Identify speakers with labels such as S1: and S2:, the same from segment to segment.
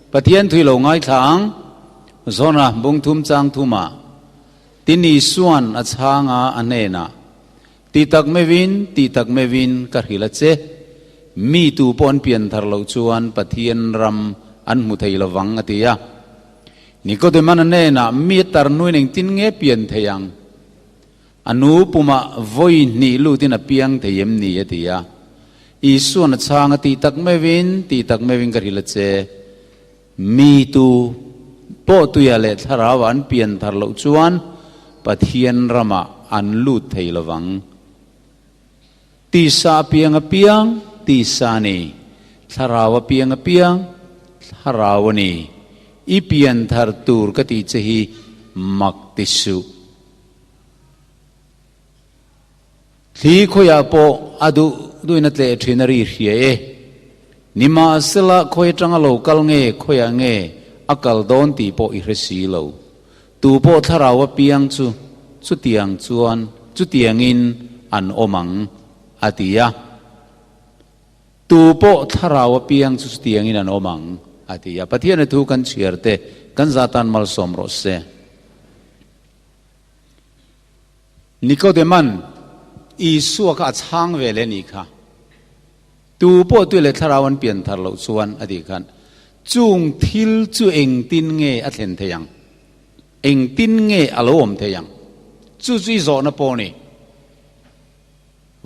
S1: Pathian thui lo ngaithla ang, Zona bung thum chang thumah, Tin Isua'n a chhang a, a hnenah, Ti tak meuhin, ti tak meuhin ka hrilh a che, mi tu pawh an pian thar loh chuan Pathian ram an hmu thei lovang, a ti a. Nikodema'n a hnenah, Mi a tar nuin engtin nge pian thei ang? A nu pumah vawi hnih lutin a piang thei em ni? a ti a. Isua'n a chhang a, Tih tak meuhin, tih tak meuhin ka hrilh a che. Mi tu pawh tuia leh thlarauah an pian thar loh chuan Pathian ramah an lut thei lovang. Tisa a piang a piang, tisa a ni. Thlarau a piang a piang, thlarau a ni. I pian thar tur ka tih che hi mak ti suh. Thli khawiah pawh a duh duhin a tleh thin a ri hria e. Nimahsela khawi atanga lo kal nge khawiah nge a kal dawn tih pawh i hre si lo. Tu pawh thlarau apiang chu chutiang chuan chutiangin an awm ang, a ti a. Tu pawh thlarau apiang chu chutiangin an awm ang, a ti a. Pathian a thu kan chhiar te kan zatan malsawm rawh se. Nikodeman Isua kha a chhang ve leh nih kha. Tu pawh tui leh thlarau an pian thar loh chuan a tih khan, chung thil chu engtin nge a thlen thei ang? Engtin nge a lo awm thei ang? Chu chu i zawhna pawh a ni.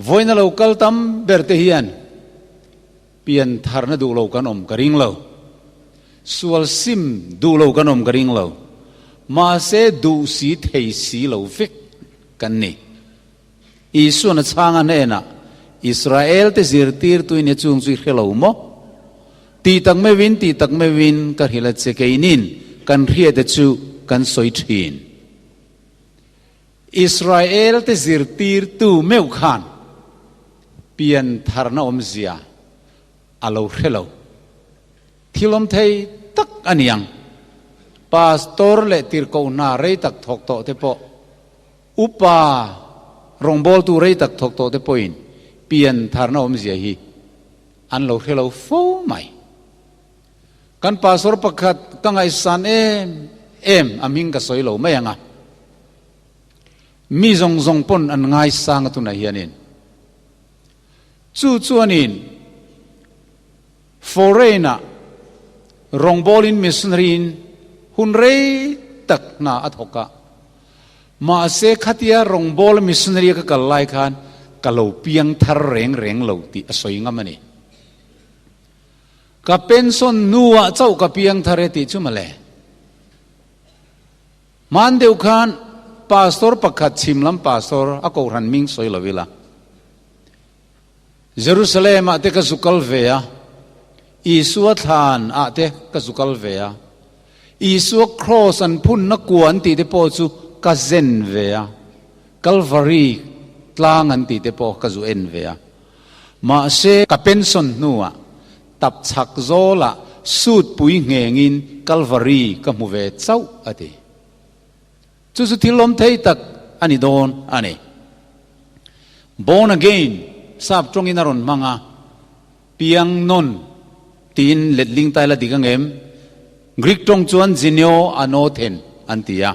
S1: Vawiina lo kal tam ber te hian pian tharna duh lo kan awm ka ring lo. Sual sim duh lo kan awm ka ring lo. Mahse duh si thei si lo vek kan ni. Isuan a chhang a hnenah, Israel te zirtirtuin i chung chu i hre lo maw? Tih tak meuhin, tih tak meuhin ka hrilh a che keinin kan hriate chu kan sawi thin. Israel te zirtirtu meuh khan pian tharna awmzia a lo hre lo. Thil awm thei tak a ni ang. Pastor leh tirhkoh hna rei tak thawk tawh te pawh, upa rawngbawltu rei tak thawk tawh te pawhin pian tharna awmzia hi an lo hre lo fo mai. Kan pastor pakhat ka ngaihsan em em a hming ka sawi lo mai ang a. Mi zawng zawng pawn an ngaisang a tunah hianin. Chu chuanin foreign-ah rawngbawlin missionary-in hun rei tak hna a thawk a. Mahse khatia rawngbawla missionary-a ka kal lai khan ka lo piang thar reng reng lo tih a sawi ngam a ni. Ka pension hnuah chauh ka piang thar e tih chu mawle. Hman deuh khan pastor pakhat chhim lam pastor a kohhran hming sawi lo ila. Jerusalem ah te ka zu kal ve a, Isua thlan ah te ka zu kal ve a, Isua cross an phunna kua an tih te pawh chu ka zen ve a, Calvary tlang an tih te pawh ka zu en ve a. Mahse, ka pension hnuah tap chhak zawlah suit pui nghengin Calvary ka hmu ve chauh a ti. Chu chu thil awm thei tak a ni dawn a ni. Born again sap tawngin a rawn hmang a, piang nawn tiin letling ta ila dik angem? Greek tawng chuan geneo anothen an ti a.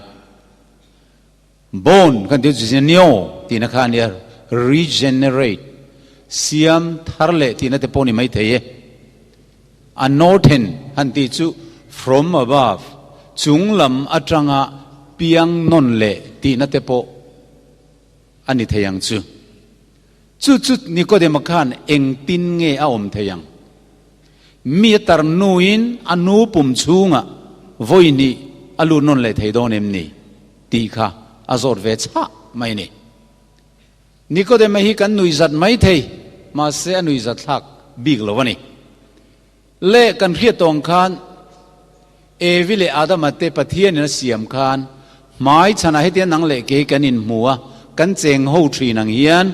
S1: Born kan tih chu geneo tihna kha a nia, regenerate, siam thar leh tihna te pawh ni mai thei e. Anothen han tih chu from above, chung lam atanga piang nawn leh tihna te pawh a ni thei ang chu. Chu chu Nikodema khan engtin nge a awm thei ang? Mi a tar hnuin a nu pum chhungah vawi hnih a lut nawn leh thei dawn em ni? Tih kha a zawt ve chhah mai ni. Nikodema hi kan nuihzat mai thei, mahse a nuihzat thlak bik lo a ni. Le kan hriat tawng khan Evi leh Adama te Pathianin a siam khan hmai chhanah hetiang nang leh kei kan inhmu a, kan cheng ho thin ang hian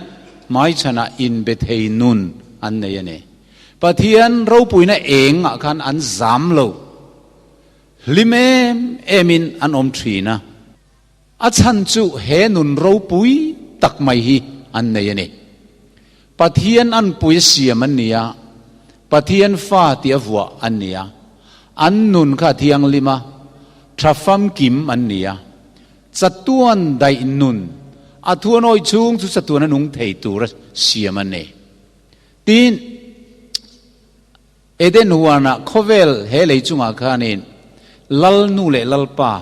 S1: hmai chhanah inbe thei nun an nei a ni. Pathian ropuina eng ah khan an zam lo. Hlim em emin an awm thin a. A chhan chu he nun ropui tak mai hi an nei a ni. Pathian anpui a siam an ni a, Pathian fa tih a vuah an ni a. An nun kha a thianghlim a, tha famkim an ni a. Chatuan daih nun, a thuanawi chhung chu chatuan a nung thei tura siam a ni. Tin, Eden huanah khawvel he lei chungah khanin Lal nu leh Lalpa,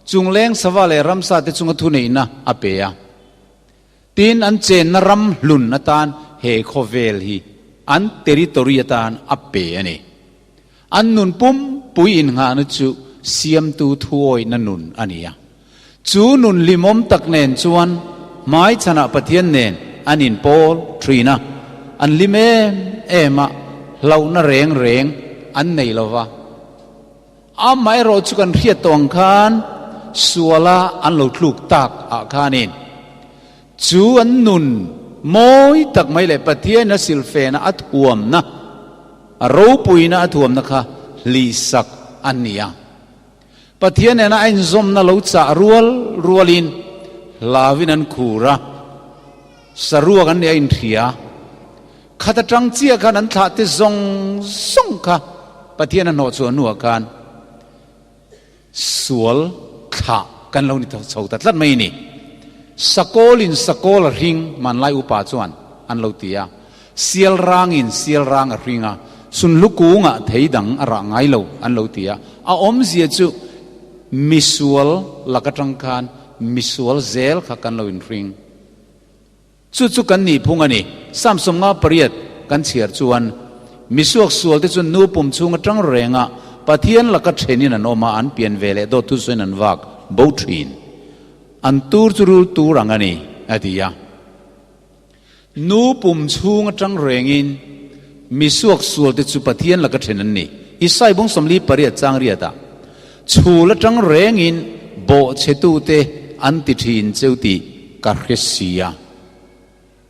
S1: chungleng sava leh ramsa te chunga thuneihna a pe a. Tin, an chenna ram hlun atan he khawvel hi an territory atan a pe a ni. An nun pumpui innghahna chu Siamtu thuawihna nun a ni a. Chu nun hlimawm tak nen chuan hmaichhanah Pathian nen an inpawl thin a, an hlim em em a, hlauhna reng reng an nei lo va. Amaherawh chu kan hriat tawh ang khan suala an lo tluk tak ah khanin chu an nun mawi tak mai leh Pathian a silfena a thuamna, a ropuina a thuamna kha hlihsak an ni a. Pathian nena a inzawmna lo chah rual rualin hlauin an khur a, saruak an nih a inhria. Khat atang chiah khan an thlah te zawng zawng kha Pathian a hnawh chhuah hnuah khan sual thlah kan lo ni chho ta tlat mai a ni. Sakawlin sakawl a hring hmanlai upa chuan an lo ti a, sial rangin sial rang a hring a, sunhlu kungah thei dang a rah ngai lo an lo ti a. A awmzia chu misual lak atang khan misual zel kha kan lo inhring. Chu chu kan nih phung a ni. Psalm 58 kan chhiar chuan, Misuak sualte chu nu pum chhung atang renga Pathian laka thenin an awm a, an pian ve leh dawt thusawiin an vak bo thin. An tur chu rul tur ang a ni, a ti a. Nu pum chhung atang rengin misuak sualte chu Pathian laka then an ni. Isai bung 48 chang riatah, Chhul atang rengin bawhchhetute an ti thin cheu tih ka hre sia.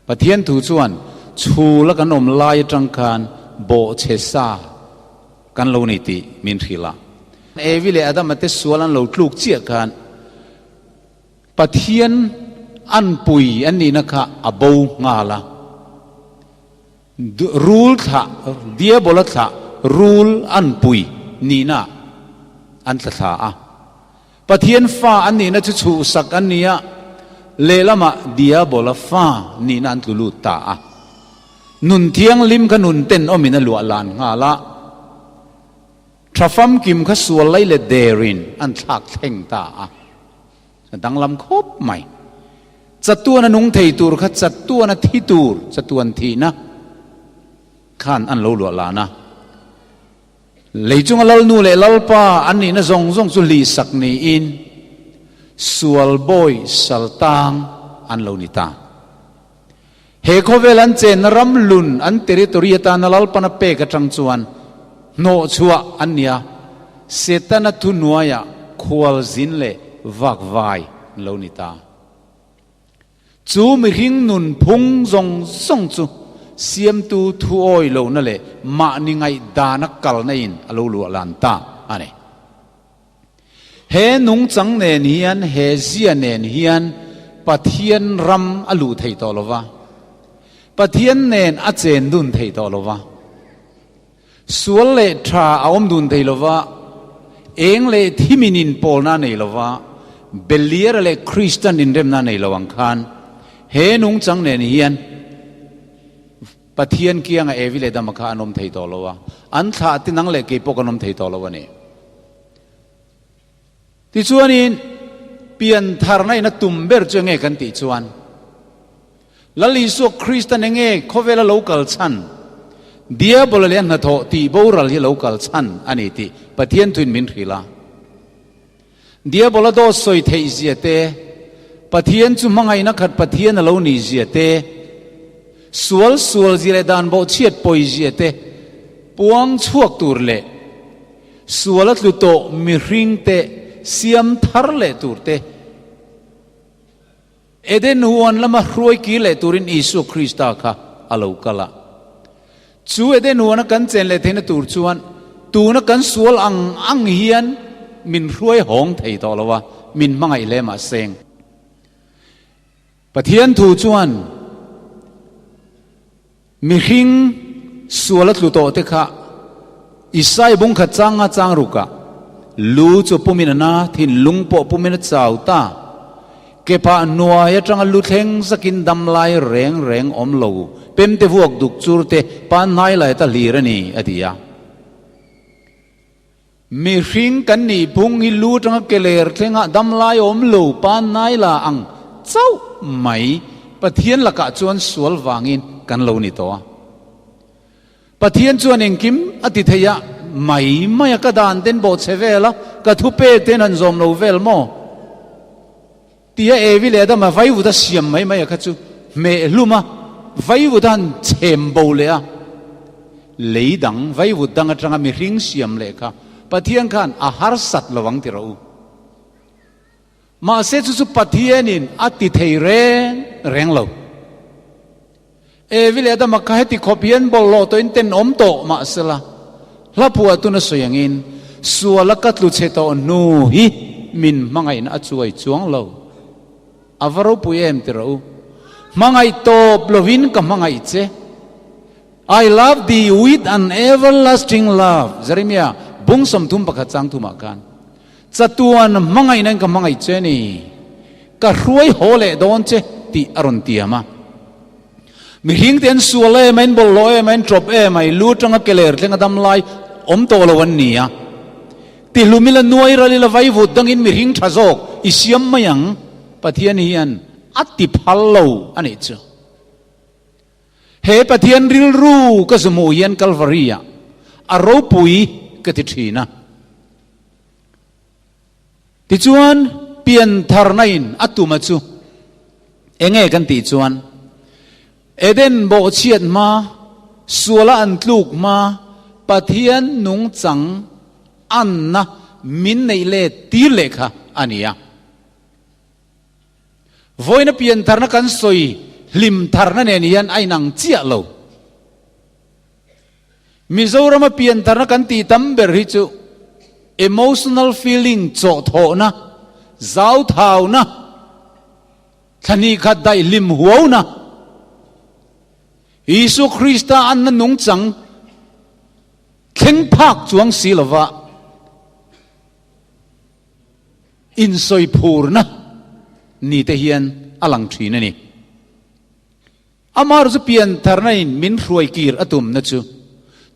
S1: Pathian thu chuan chhul a kan awm lai atang khan bawhchhe sa kan lo ni tih min hrilh a. Evi leh Adama te sual an lo tluk chiah khan Pathian anpui an nihna kha a bo nghal a. Rul thlah, Diabola thlah, rul anpui nihna an tla thla a. Pathian fa an nihna chu chhuhsak an ni a, lehlamah Diabola fa nihna an tlu lut ta a. Nun thianghlim kha nun tenawmin a luah lan nghal a, tha famkim kha sual lai leh derin an thlak thleng ta a. A danglam khawp mai. Chatuan a nung thei tur kha chatuan a thi tur, chatuan thihna khan an lo luah lan a. Lei chunga Lalnu leh Lalpa an nihna zawng zawng chu hlihsak niin sual bawi saltang an lo ni ta. He khawvel an chenna ram lun an territory atana Lalpana pek atang chuan hnawhchhuah an ni a, Setana thuhnuaiah khualzin leh vakvai an lo ni ta. Chu mihring nunphung zawng zawng chu Siamtu thuawi lohna leh mahni ngaihdana kalna in a lo luahlan ta a ni. He nungchang nen hian, he zia nen hian Pathian ram a luh thei tawh lo va, Pathian nen a chen dun thei tawh lo va, sual leh tha a awm dun thei lo va, eng leh thimin inpawlna a nei lo va, Beliara leh Kristan inremna a nei lo ang khan he nungchang nen hian Pathian kianga Evi leh Adama kha an awm thei tawh lo a, an thlah te nang leh kei pawh kan awm thei tawh lo a ni. Tichuanin, pian tharna in a tum ber chu enge kan tih chuan, Lal Isua Kristan enge khawvela lo kal chhan, Diabola leh a hnathawh tih boral hi lo kal chhan a ni tih Pathian thuin min hrilh a. Diabola dawt sawi theih zia te, Pathian chu hmangaihna khat Pathian a lo nih zia te, sual sual zia leh dan bawhchhiat pawi zia te puang chhuak tur leh sual a tlu tawh mihring te siam thar leh tur te, Eden huan lama hruai kir leh turin Isua Krista kha a lo kal a. Chu Eden huana kan chen leh theihna tur chuan tuna kan sual ang ang hian min hruai hawng thei tawh lo a, min hmangaih hle mah seng. Pathian thu chuan mihring sual a tlu tawh te kha. Isai bung khat chang nga chang rukah, Lu chu pumin a na, thinlung pawh pumin a chau ta. Ke phah hnuai atanga lu thleng zakin dam lai reng reng awm lo, pemte vuak duk chur te pan hnai lai ta hlir a ni, a ti a. Mihring kan nih phung hi lu atanga ke ler thlengah dam lai awm lo, pan hnai la ang chauh mai Pathian lakah chuan sual vangin kan lo ni tawh a. Pathian chuan engkim a ti thei a, mai mai a ka dan ten bawh chhe vel a, ka thu pek ten han zawm lo vel maw? Tia Evi leh Adama vaivut a siam mai mai a kha chu hmeh hlum a, vaivut a han chhem bo leh a, lei dang vaivut dang atanga mihring siam leh kha Pathian khan a harsat lo ang ti rawh u. Mahse chu chu Pathianin a ti thei reng reng lo. Evi leh Adama kha heti khawp hian bawlhhlawh tawhin tenawm tawh mahsela, hla phuah tuna sawi angin, suala ka tlu chhe tawh hnu hi min hmangaihna a chuai chuang lo. A va ropui em ti rawh u. Hmangaih tawp lovin ka hmangaih che. I love thee with an everlasting love, Jeremiah bung 31 chang thumah khan. Chatuan hmangaihna in ka hmangaih che ni, ka hruai haw leh dawn che tih a rawn tiam a. Mihring te an sual em a, in bawlhhlawh em a, in tawp em a, i lu atanga ke ler thleng a dam lai awm tawh lo an ni a. Tihlum ila nuai ral ila vaivut dangin mihring tha zawk i siam mai ang, Pathian hian a ti phal lo a nih chu. He Pathian rilru ka zu hmuh hian Kalvari-ah a ropui ka ti thin a. Tichuan, piantharna in a tuma chu enge kan tih chuan, Eden bawhchhiat hma, suala an tluk hma, Pathian nungchang anna min neih let tir leh kha a ni a. Vawiina piantharna kan sawi hlim tharna nen hian a inang chiah lo. Mizorama piantharna kan tih tam ber hi chu emotional feeling chawhthawhna, zauthauna, thlahnih khat daih hlim huauna, Isua Krista anna nungchang thleng phak chuang si lova insawi phurna ni te hian a lang thin a ni. Amah chu piantharna in min hruai kir a tumna chu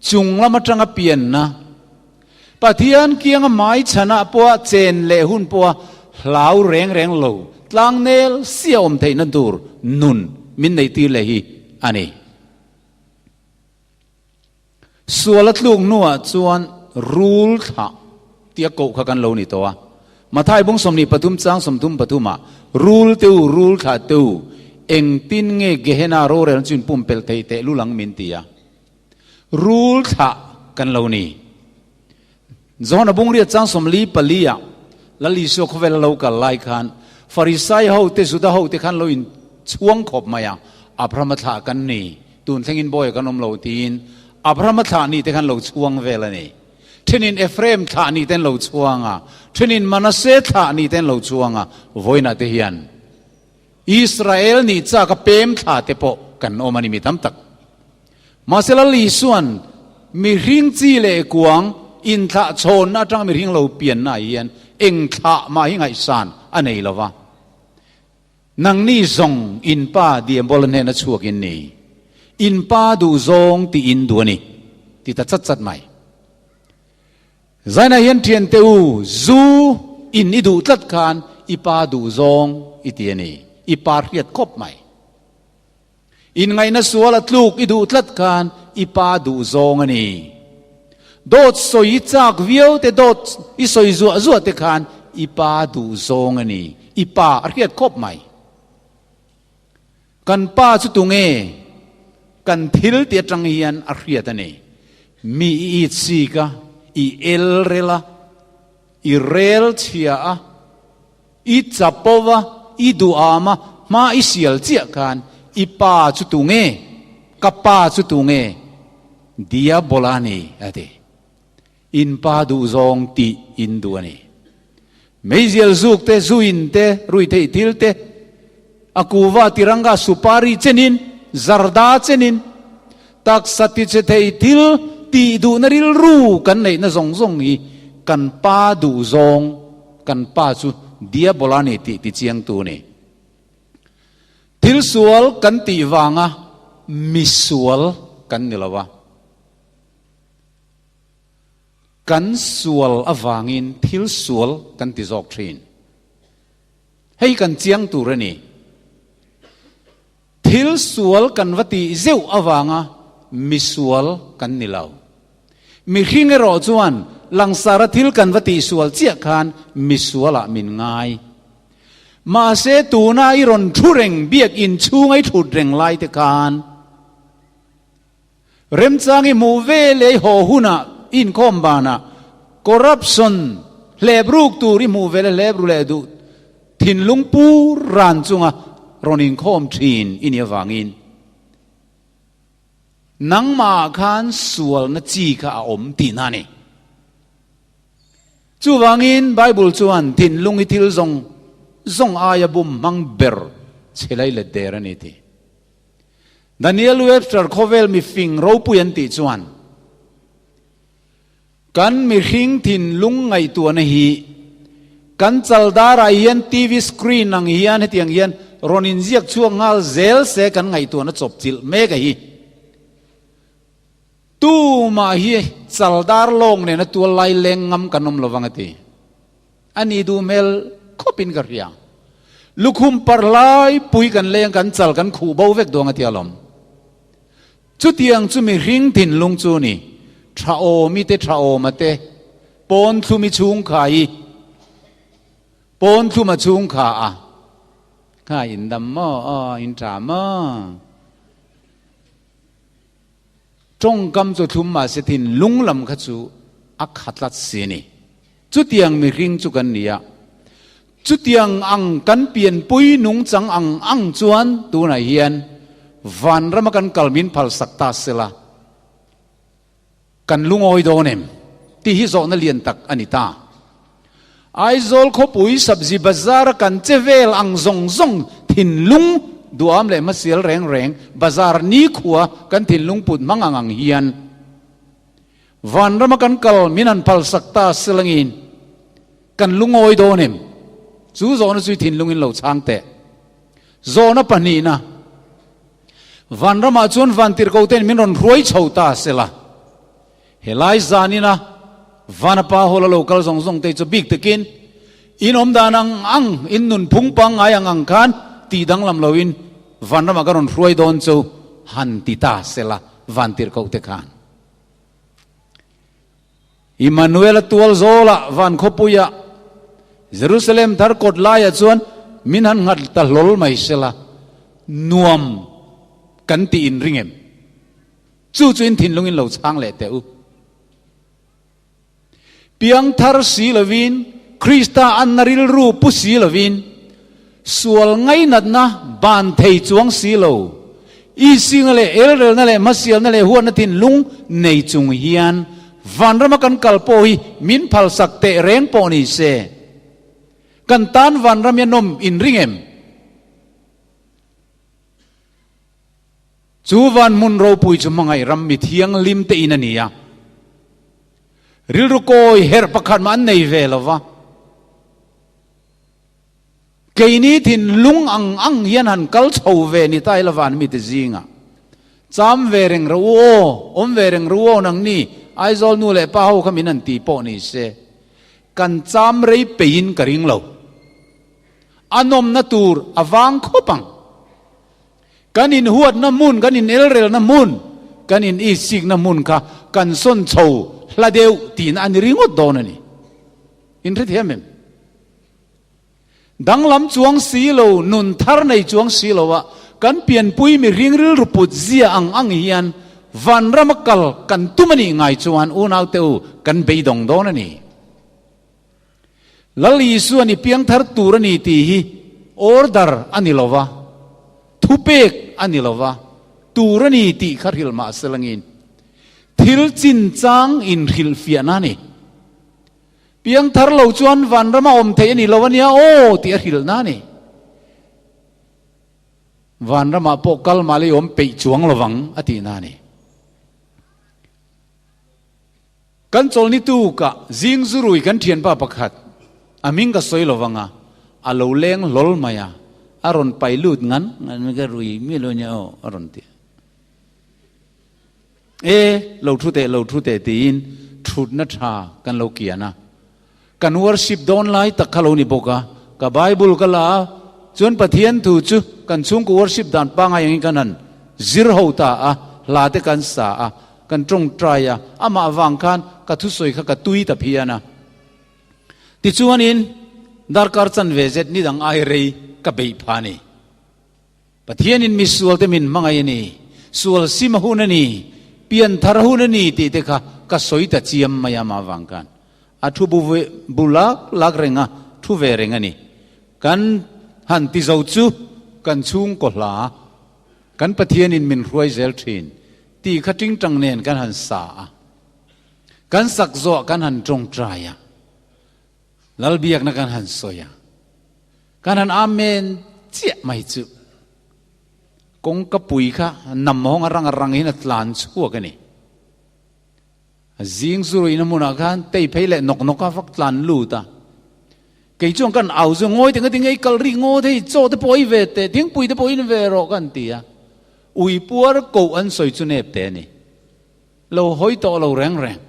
S1: chung lam atanga pianna, Pathian kianga mai chhanah pawha chen leh hun pawha hlau reng reng lo tlangnel sia awm theihna tur nun min neihtir leh hi a ni. Sual a tluk hnuah chuan rul thlah tia koh kha kan lo ni tawh a. Mathai bung 23 chang 33 ah, Rul te u, rul thlah te u, engtin nge Gehenna rorelna chu in pumpelh thei teh lul ang min ti a. Rul thlah kan lo ni. John-a bung riat chang 44 ah Lal Isua khawvel a lo kal lai khan Farisai ho te Juda ho te khan lo in chhuang khawp mai a, Abraham-a thlah kan ni, tun thlengin bawi kan awm lo tiin Abraham-a thlah ni te khan lo chhuang vel a ni. Thenin Ephraim thlah ni ten lo chhuang a, thenin Manasseh thlah ni ten lo chhuang a, vawiinah te hian Israel nih chak a pem thla te pawh kan awm a ni mi tam tak. Mahse Lal Isua'n mihring chi leh kuang inthlah chhawnna atanga mihring lo pianna ah hian eng thlah mah hi ngaihsan a nei lo va. Nangni zawng in pa Diabola hnena chhuak in ni. In pa duh zawng tih in duh a ni, ti ta chat chat mai. Zainah hian thiante u, zu in i duh tlat khan i pa duh zawng i ti a ni. I pa hriat khawp mai. Inngaihna sual a tluk i duh tlat khan i pa duh zawng a ni. Dawt sawi i chak viau te dawt i sawi zuah zuah te khan i pa duh zawng a ni. I pa a hriat khawp mai. Kan pa chu tunge? Kan thil ti atang hian a hriat a ni. Mi i it sik a, i el rel a, i rel chhia a, I chapo va, i duham a, hma i sial chiah khan i pa chu tu nge? Ka pa chu tu nge? Diabola a ni, a ti. In pa duh zawng tih in duh a ni. Meizial zuk te, zu in te, rui theih thil te, a kuva tiranga supari chenin, zarda chenin, taksa tichhe thei thil tih duhna rilru kan neihna zawng zawng hi kan pa duhzawng, kan pa chu Diabola a ni tih tichiangtu a ni. Thil sual kan tih vanga misual kan ni lo a. Kan sual avangin thil sual kan ti zawk thin. Hei kan chiang tur a ni. Thil sual kan va tih zeuh avanga misual kan ni lo. Mihring erawh chuan langsara thil kan va tih sual chiah khan misualah min ngai. Mahse tuna i rawn thu reng biakinn chhunga i thut reng lai te khan Remchang i hmuh ve leh i haw hunah i inkhawm banah corruption hlep ruk tur i hmuh ve leh hlep ru leh duh thinlung pur ran chunga rawn inkhawm thin i nih avangin nangmahah khan sualna chi kha a awm tihna a ni. Chuvangin Bible chuan thinlung i thil zawng zawng aia bum hmang ber che lai let der a ni tih. Daniel Webster khawvel mifing ropui an tih chuan, Kan mihring thinlung ngaihtuahna hi kan chaldar ah hian TV screen ang hian hetiang hian rawn inziak chhuak nghal zel se kan ngaihtuahna chawp chilh mek a hi. Tumah hi chaldar lawng nena tual lai leng ngam kan awm lovang a ti. A ni duh hmel khawpin ka hria. Lukhum par lai pui kan leng kan chal kan khuh bo vek duang a ti alawm. Chutiang chu mihring thinlung chu ni. Tha awmi te tha awma te pawn thlumi chhung kha i pawn thluma chhung kha a kha in dam maw aw in tha maw. Tawngkam chu thlum mahse thinlung lam kha chu a kha tlat si a ni. Chutiang mihring chu kan ni a, chutiang ang kan pianpui nungchang ang ang chuan tunah hian vanrama kan kal min phalsak ta sela, kan lungawi dawn em? tih hi zawhna lian tak a ni ta. Aizawl khawpui sabzi bazar a kan che vel ang zawng zawng thinlung duham leh hmasial reng reng bazar nikhua kan thinlung put hmang ang ang hian Vanrama kan kal min han phalsak ta silangin kan lungawi dawn em? Chu zawhna chu i thinlungin lo chhang teh. Zawhna pahnihna, Vanramah chuan vantirhko ten min rawn hruai chho ta sela, helai zanina Vanapa Hall a lo kal zawng zawng te chu bik takin in awm dan ang ang, in nunphung pangngai ang ang khan tih danglam loin Vanramah ka rawn hruai dawn chu han ti ta sela vantirhko te khan. Immanuela tual zawlah van khawpuiah Jerusalem thar kawt laiah chuan min han nghat ta hlawl mai sela, nuam kan tih in ring em? Chu chu in thinlungin lo chhang leh teh u. Piangthar si lovin, Krista anna rilru pu si lovin, sual ngainatna ban thei chuang si lo, isingna leh elrelna leh hmasialna leh huatna thinlung nei chung hian vanrama kan kal pawh hi min phalsak teh reng pawh ni se, kan tan vanram hi a nawm inring em? Chu van hmun ropui chu hmangaih ram mi thianghlim te in a ni a. Rilru kawi herh pakhat mah an nei ve lo va. Keini thinlung ang ang hian han kal chho ve ni ta ila van mite zingah. Cham ve reng rawh u aw, awm ve reng rawh u aw nangni Aizawl nu leh pa ho kha min han ti pawh ni se, kan cham rei peihin ka ring lo. A nawmna tur a vang khawp ang. Kan inhuatna hmun, kan inelrelna hmun, kan in-isikna hmun kha kan sawn chho hla deuh tihna a ni ringawt dawn a ni. Inhrethiam em? Danglam chuang si lo, nun thar nei chuang si lo a, kan pianpui mihring rilru put zia ang ang hian vanrama kal kan tum a nih ngai chuan unaute u kan beidawng dawn a ni. Lal Isuan i piangthar tur a ni tih hi order a ni lo va, thupek a ni lo va, tur a ni tih kha hrilh mah se langin thil chinchang inhrilhfiahna a ni. Piangthar lo chuan vanrama awm theih a ni lo a nia aw tih a hrilhna a ni. Vanramah pawh kal mah lei awm peih chuang lovang a tihna a ni. Kan chawlni tukah zing zurui kan thianpa pakhat, a hming ka sawi lo vang a, a lo leng hlawl mai a, a rawn pai lut ngan ngan ka rui mi lo nia aw a rawn ti a. E, lo thu teh, lo thu teh tiin thutna tha kan lo kian a. Kan worship dawn lai tak kha lo ni bawk a, ka Bible ka la a, chuan Pathian thu chu kan chhungkaw worship dan pangai angin kan han zir ho ta a, hla te kan sa a, kan tawngtai a, amah vang khan ka thusawi kha ka tui ta phian a. Tichuanin darkar chanve zet ni dang ai rei ka beih pha a ni. Pathianin mi sualte min hmangaih a ni, sual sim a hun a ni, pian thar a hun a ni tih te kha ka sawi ta chiam mai a mah vang khan a thu bu bu lak lak reng a, thu ve reng a ni. Kan han ti zo chu kan chhungkaw hla, kan Pathianin min hruai zel thin tih kha tingtang nen kan han sa a, kan sak zawh kan han tawngtai a. Lalbiakna kan han sawi a, kan han amen chiah mai chu kawngka pui kha nam hawng a rang a rang in a tlan chhuak a ni. A zing zuruina hmunah khan tei phei leh nawk nawk a vak tlan lut a. Kei chuan kan au chu ngawi te ngatin ei kal ri ngaw thei chaw te pawh ei ve teh thingpui te pawh in ve rawh kan ti a. Ui puar koh an sawi chu nep te a ni. Lo hawi tawh lo reng reng.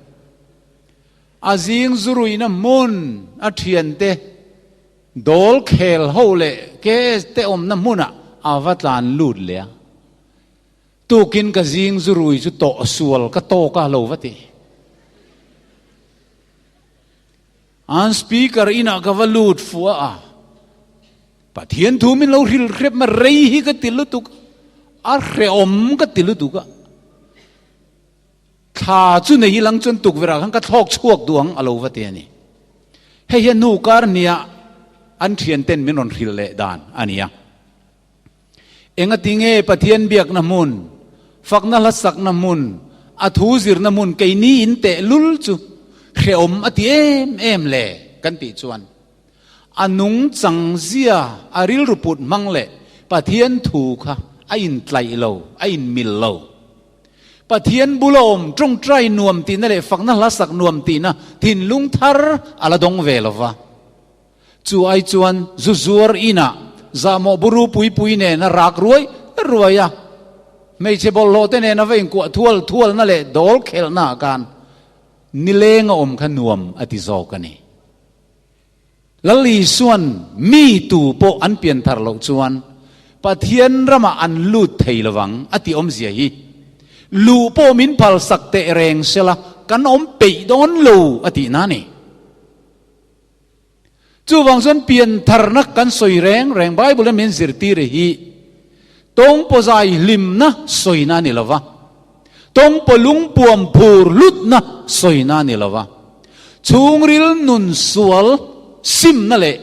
S1: A zing zuruihna hmun a thiante dawl khel ho leh KS te awmna hmunah a va tlan lut leh a. Tukin ka zing zurui chu tawh sual ka tawk a lo va ti. An speaker inah ka va lut fuah a. Pathian thu min lo hril hrep ma rei hi ka ti lutuk a, hrehawm ka ti lutuk a. Thla chu nei ilang chuan tukverh ah khan ka thlawk chhuak duh ang a lo va ti a ni. Hei hian nu kar nia an thian ten min rawn hrilh leh dan a ni a. Engati nge Pathian biakna hmun, fakna hlasakna hmun, a thu zirna hmun keini in teh lul chu hrehawm a ti em em le kan tih chuan a nungchang zia a rilru put hmang leh Pathian thu kha a intlaih lo, a inmil lo. Pathian bula awm tawngtai nuam tihna leh fakna hla sak nuam tihna thinlung thar a la dawng ve lo va. Chu ai chuan zu zuar inah zahmawh buru pui pui nen a rak ruai ruai a, hmeichhe bawlhhlawh te nen a va inkuah thual thualna leh dawl khelhna ah khan nileng a awm kha nuam a ti zawk a ni. Lal Isuan mi tu pawh an pian thar loh chuan Pathian ramah an lut thei lovang a tih awmzia hi luh pawh min phalsak teh reng sela kan awm peih dawn lo a tihna a ni. Chuvang chuan pian tharna kan sawi reng reng Bible in min zirtir hi tawngpawzai hlimna sawina a ni lova. Tawngpaw lungpuam phur hlutna sawina a ni lo va, chhungril nun sual simna leh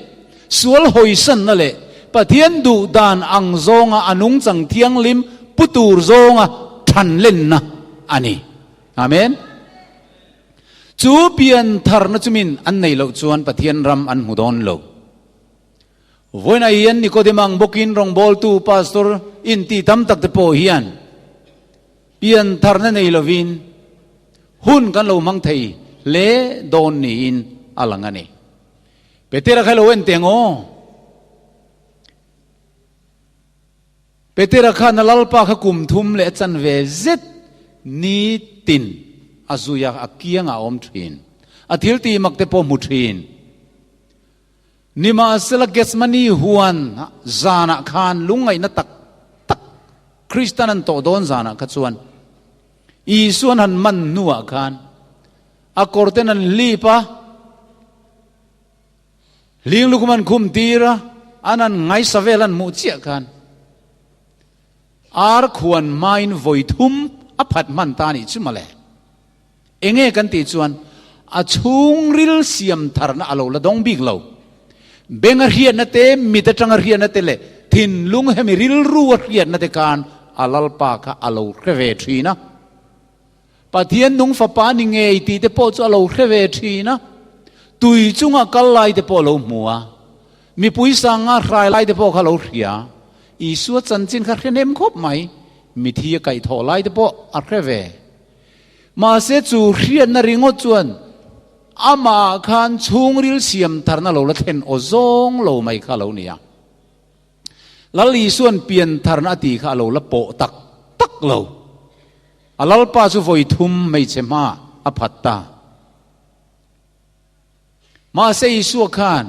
S1: sual hawisanna leh Pathian duh dan ang zawnga a nungchang thianghlim pu tur zawnga thanlenna a ni. Amen. Chu pian tharna chumin an neih loh chuan Pathian ram an hmu dawn lo. Vawiinah hian Nikodem ang bawkin rawngbawltu pastor inti tam tak te pawh hian pian tharna nei lovin hun kan lo hmang thei hle dawn niin a lang a ni. Petera kha lo en teh ang aw. Petera khan a Lalpa kha kum thum leh a chanve zet nitin a zui a, a kiangah a awm thin. A thil tih mak te pawh hmu thin. Nimahsela Gethsemane huan zanah khan lungngaihna tak tak Kristan an tawh dawn zanah kha chuan Isuan han man hnuah khan a kawrten an hlip a, hling lukhum an khum tir a, an han ngaisa vel an hmuh chiah khan ar khuan hmain vawi thum a phat hman ta anih chu mawle. Enge kan tih chuan a chhungril siam tharna a lo la dawng bik lo. Beng a hriatna te, mit atanga hriatna te leh thinlung hemi rilru a hriatna te khan a Lalpa kha a lo hre ve thin a. Pathian nung fapa ni ngei tih te pawh chu a lo hre ve thin a. Tui chunga kal lai te pawh a lo hmu a. Mipui sanga hrai lai te pawh kha a lo hria. Isua chanchin kha hre hnem khawp mai. Mithi a kaihthawh lai te pawh a hre ve. Mahse chu hriatna ringawt chuan amah khan chhungril siam tharna lo la thlen aw zawng lo mai kha a lo ni a. Lal Isua'n pian tharna a tih kha a lo la pawh tak tak lo. A Lalpa chu vawi thum hmeichhe hma a phat ta. Mahse Isua khan,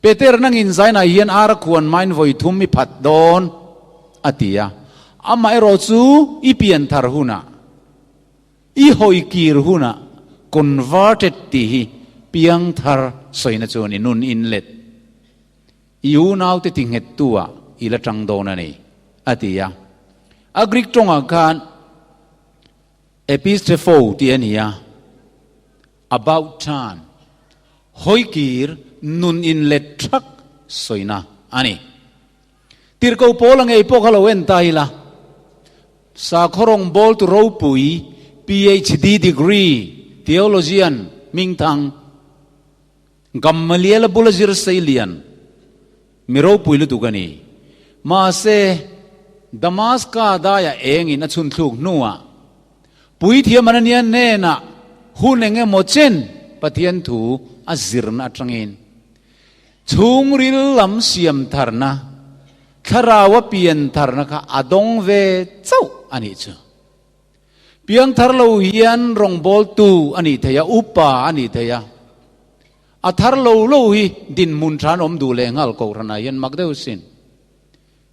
S1: Peter nangin zainah hian ar a khuan hmain vawi thum i phat dawn, a ti a. Amaherawh chu i pian thar hunah, i hawi kir hunah converted tih hi piang thar sawina chuan i nun inlet. I unaute ti nghettu ah i la tang dawn a ni, a ti a. A Greek tawngah khan epistrepho tih a ni a. About turn, hawikir nun inlet thak sawina a ni. Tirhkoh Paula ngei pawh kha lo en ta ila, sakhaw rawngbawltu ropui, PhD degree, theologian hmingthang, Gamaliel-a bula zir seilian mi ropui lutuk a ni. Mahse, Damaska daiah engin a chhunthluk hnuah Puithiam Anania hnenah hun eng emaw chen Pathian thu a zirna atangin chhungril lam siam tharna, thlarau a pian tharna kha a dawng ve chauh a nih chu. Piangthar lo hian rawngbawltu a nih thei a, upa a nih thei a, a thar lo lo hi dinhmun tha an awm duh leh nghal kohhranah hian mak deuh sin.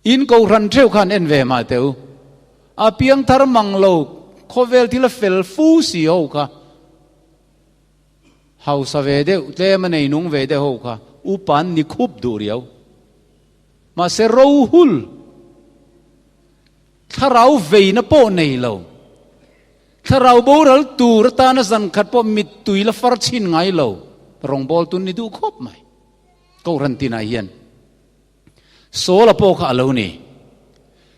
S1: In kohhran theuh khan en ve mah teh u. A piangthar mang lo khawvel thil a fel fu si ho kha, hausa ve deuh, tlem a nei nung ve deuh ho kha upa an ni khup duh riau. Mahse rohul thlarau veina pawh nei lo, thlarau boral tur atana zan khat pawh mittui la far chhin ngai lo rawngbawltu an ni duh khawp mai kohhran tinah hian. Saula pawh kha a lo ni.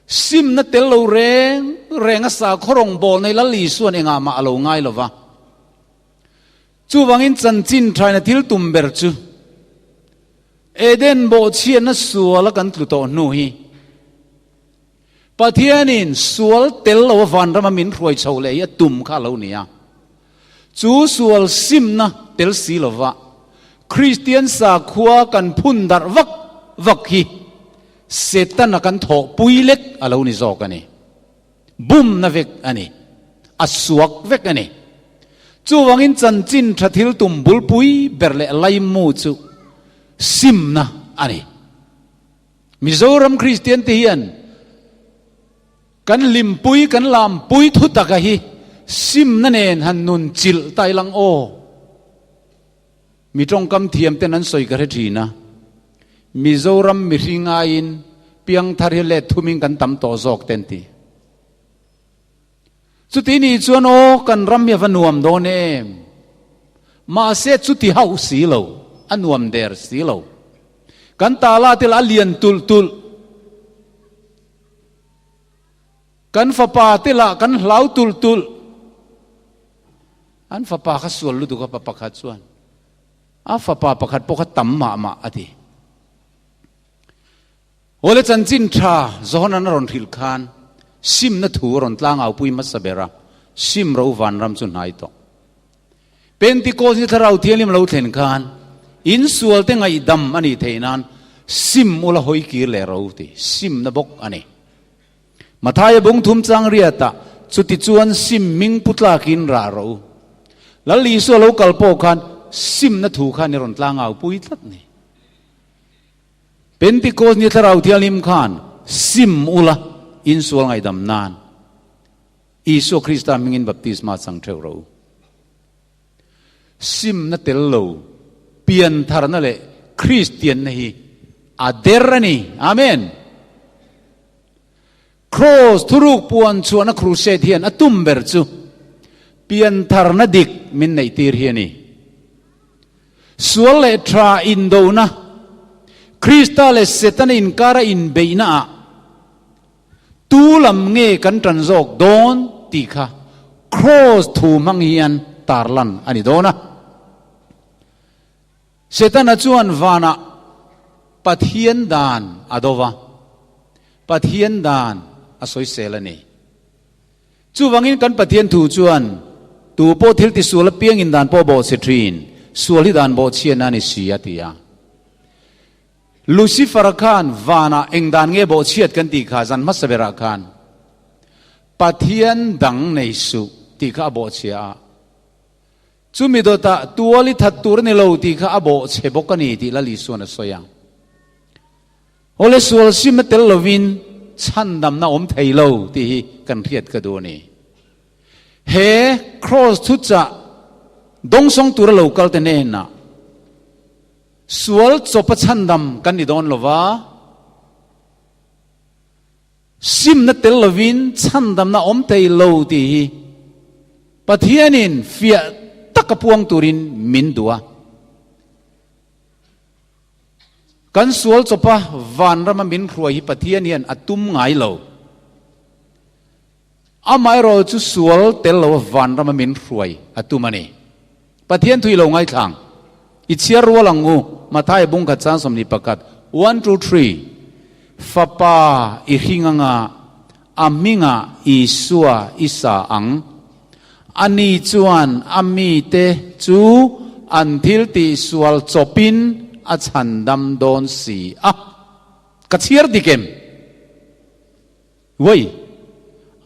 S1: Simna tel lo reng reng a sakhaw rawngbâwl nei Lal Isua'n engah mah a lo ngai lo va. Chuvangin chanchin thaina thil tum ber chu Eden bawhchhiatna suala kan tlu tawh hnu hi Pathianin sual tel lo a vanrama min hruai chho leh hi a tum kha a lo ni a. Chu sual simna tel si lova Kristian sakhua kan phun darh vak vak hi Setana kan thawhpui lek a lo ni zawk a ni. Bumna vek a ni. A suak vek a ni. Chuvangin chanchin tha thil tum bulpui ber leh laimu chu simna a ni. Mizoram Kristian te hian kan hlimpui, kan lampui thu taka hi simna nen han nun chilh ta ilang aw. Mi tawngkam thiam ten an sawi ka hre thin a, Mizoram mihring aiin piangthar hi let thumin kan tam tawh zawk te an ti. Chuti nih chuan aw kan ram hi a va nuam dawn em? Mahse chuti hauh si lo, a nuam der si lo. Kan tala te lah a lian tulh tulh. Kan fapa te lah kan hlau tulh tulh. An fapa kha sual lutuk a pa pakhat chuan a fapa pakhat pawh kha tam mah mah a ti. Awle chanchin tha Johana a rawn hrilh khan simna thu a rawn tlangaupui hmasa ber a, sim ro vanram chu hnai tawh. Pentecost ni Thlarau Thianghlim lo thlen khan insualte ngaihdam a nih theih nan sim ula hawi kir leh ro ti simna bawk a ni. Mathaia bung thum chang riatah chuti chuan sim hming pu tlakin rah rawh u. Lal Isua lo kal pawh khan simna thu khan i rawn tlangaupui tlat ni. Pentecost ni Thlarau Thianghlim khan sim ula insual ngaihdam nan Isua Krista hmingin baptisma chang theuh rawh u. Simna tel lo piantharna leh Kristianna hi a der a ni. Amen. Kraws thuruk puan chhuahna crusade hian a tum ber chu piantharna dik min neihtir hi a ni. Sual leh tha indona, Krista leh Setana inkara inbeihnaah tu lam nge kan tan zawk dawn tih kha Kraws thu hmang hian tarlan a ni dawn a. Setana chuan vanah Pathian dan a do va, Pathian dan a sawisel a ni. Chuvangin kan Pathian thu chuan. Tu pawh thil tisual apiangin dan pawh bawhchhe thin, sual hi dan bawhchhiatna a ni si, a ti a. Lucifer-a khan vanah eng dan nge bawhchhiat kan tih kha zan hmasa berah khan Pathian dang nei suh tih kha a bawhchhia a. Chumi dawtah tual i that tur a ni lo tih kha a bawhchhe bawk a ni tih Lal Isua'n a sawi a. Awle sual sim a tel lovin chhandamna awm thei lo tih hi kan hriat ka duh a ni. He Kraws thuchah dawngsawng tura lo kal te hnenah sual chawpa chhandam kan ni dawn lova, Simna tel lovin chhandamna awm thei lo tih hi Pathianin fiah taka puang turin min duh a. Kan sual chawpa vanrama min hruai hi Pathian hian a tum ngai lo. Amaherawh chu sual tel loa vanrama min hruai a tum a ni. Pathian thui lo ngaithlang. I chhiar rual ang u, Matthai bung khat chang 21, one two three, Fapa i hring anga a hmingah Isua i sa ang. Ani chuan a mite chu an thil tihsual chawpin a chhandam dawn si a. Ka chhiar dik em? Wei,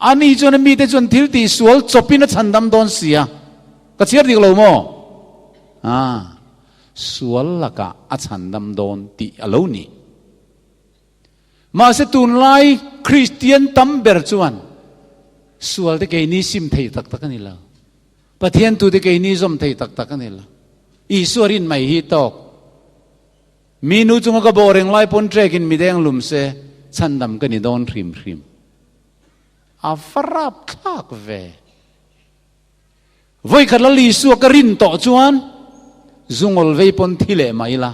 S1: ani chuan a mite chuan thil tih sual chawpin a chhandam dawn si a, ka chhiar dik lo maw? Ah, sual lakah a chhandam dawn tih a lo ni. Mahse tunlai Kristian tam ber chuan sual te keini sim thei tak tak a ni lo. Pathian tute keini zawm thei tak tak a ni lo. Isua rin mai hi tawk. Mi nu chunga ka bawh reng lai pawn trekin mi deng lum se, chhandam ka ni dawn hrim hrim. A va rap thlak ve. Vawikhat Lal Isua ka rin tawh chuan zu ngawl vei pawn thi leh mah ila,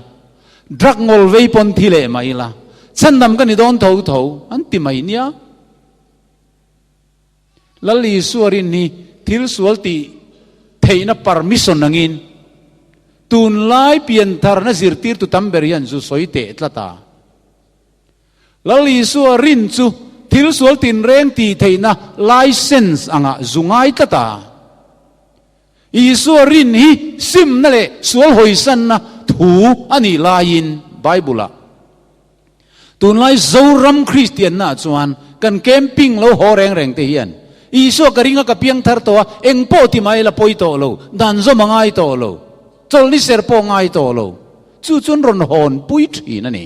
S1: drug ngawl vei pawn thi leh mah ila, chhandam ka ni dawn tho tho an ti mai nia. Lal Isua rin hi thil sual tih theihna permission angin tunlai piantharna zirtirtu tam ber hian zu sawi teh tlat a. Lal Isua rin chu thil sual tinreng tih theihna license angah zu ngai tlat a. Isua rin hi simna leh sual hawisanna thu a nih laiin Bible-ah Tunlai Zoram Kristianna ah chuan kan camping lo haw reng reng te hian Isua ka ring a ka piang thar tawh a, eng pawh ti mai la pawi tawh lo, dan zawm a ngai tawh lo, chawlhni ser pawh ngai tawh lo, chu chuan rawn hawn pui thin a ni.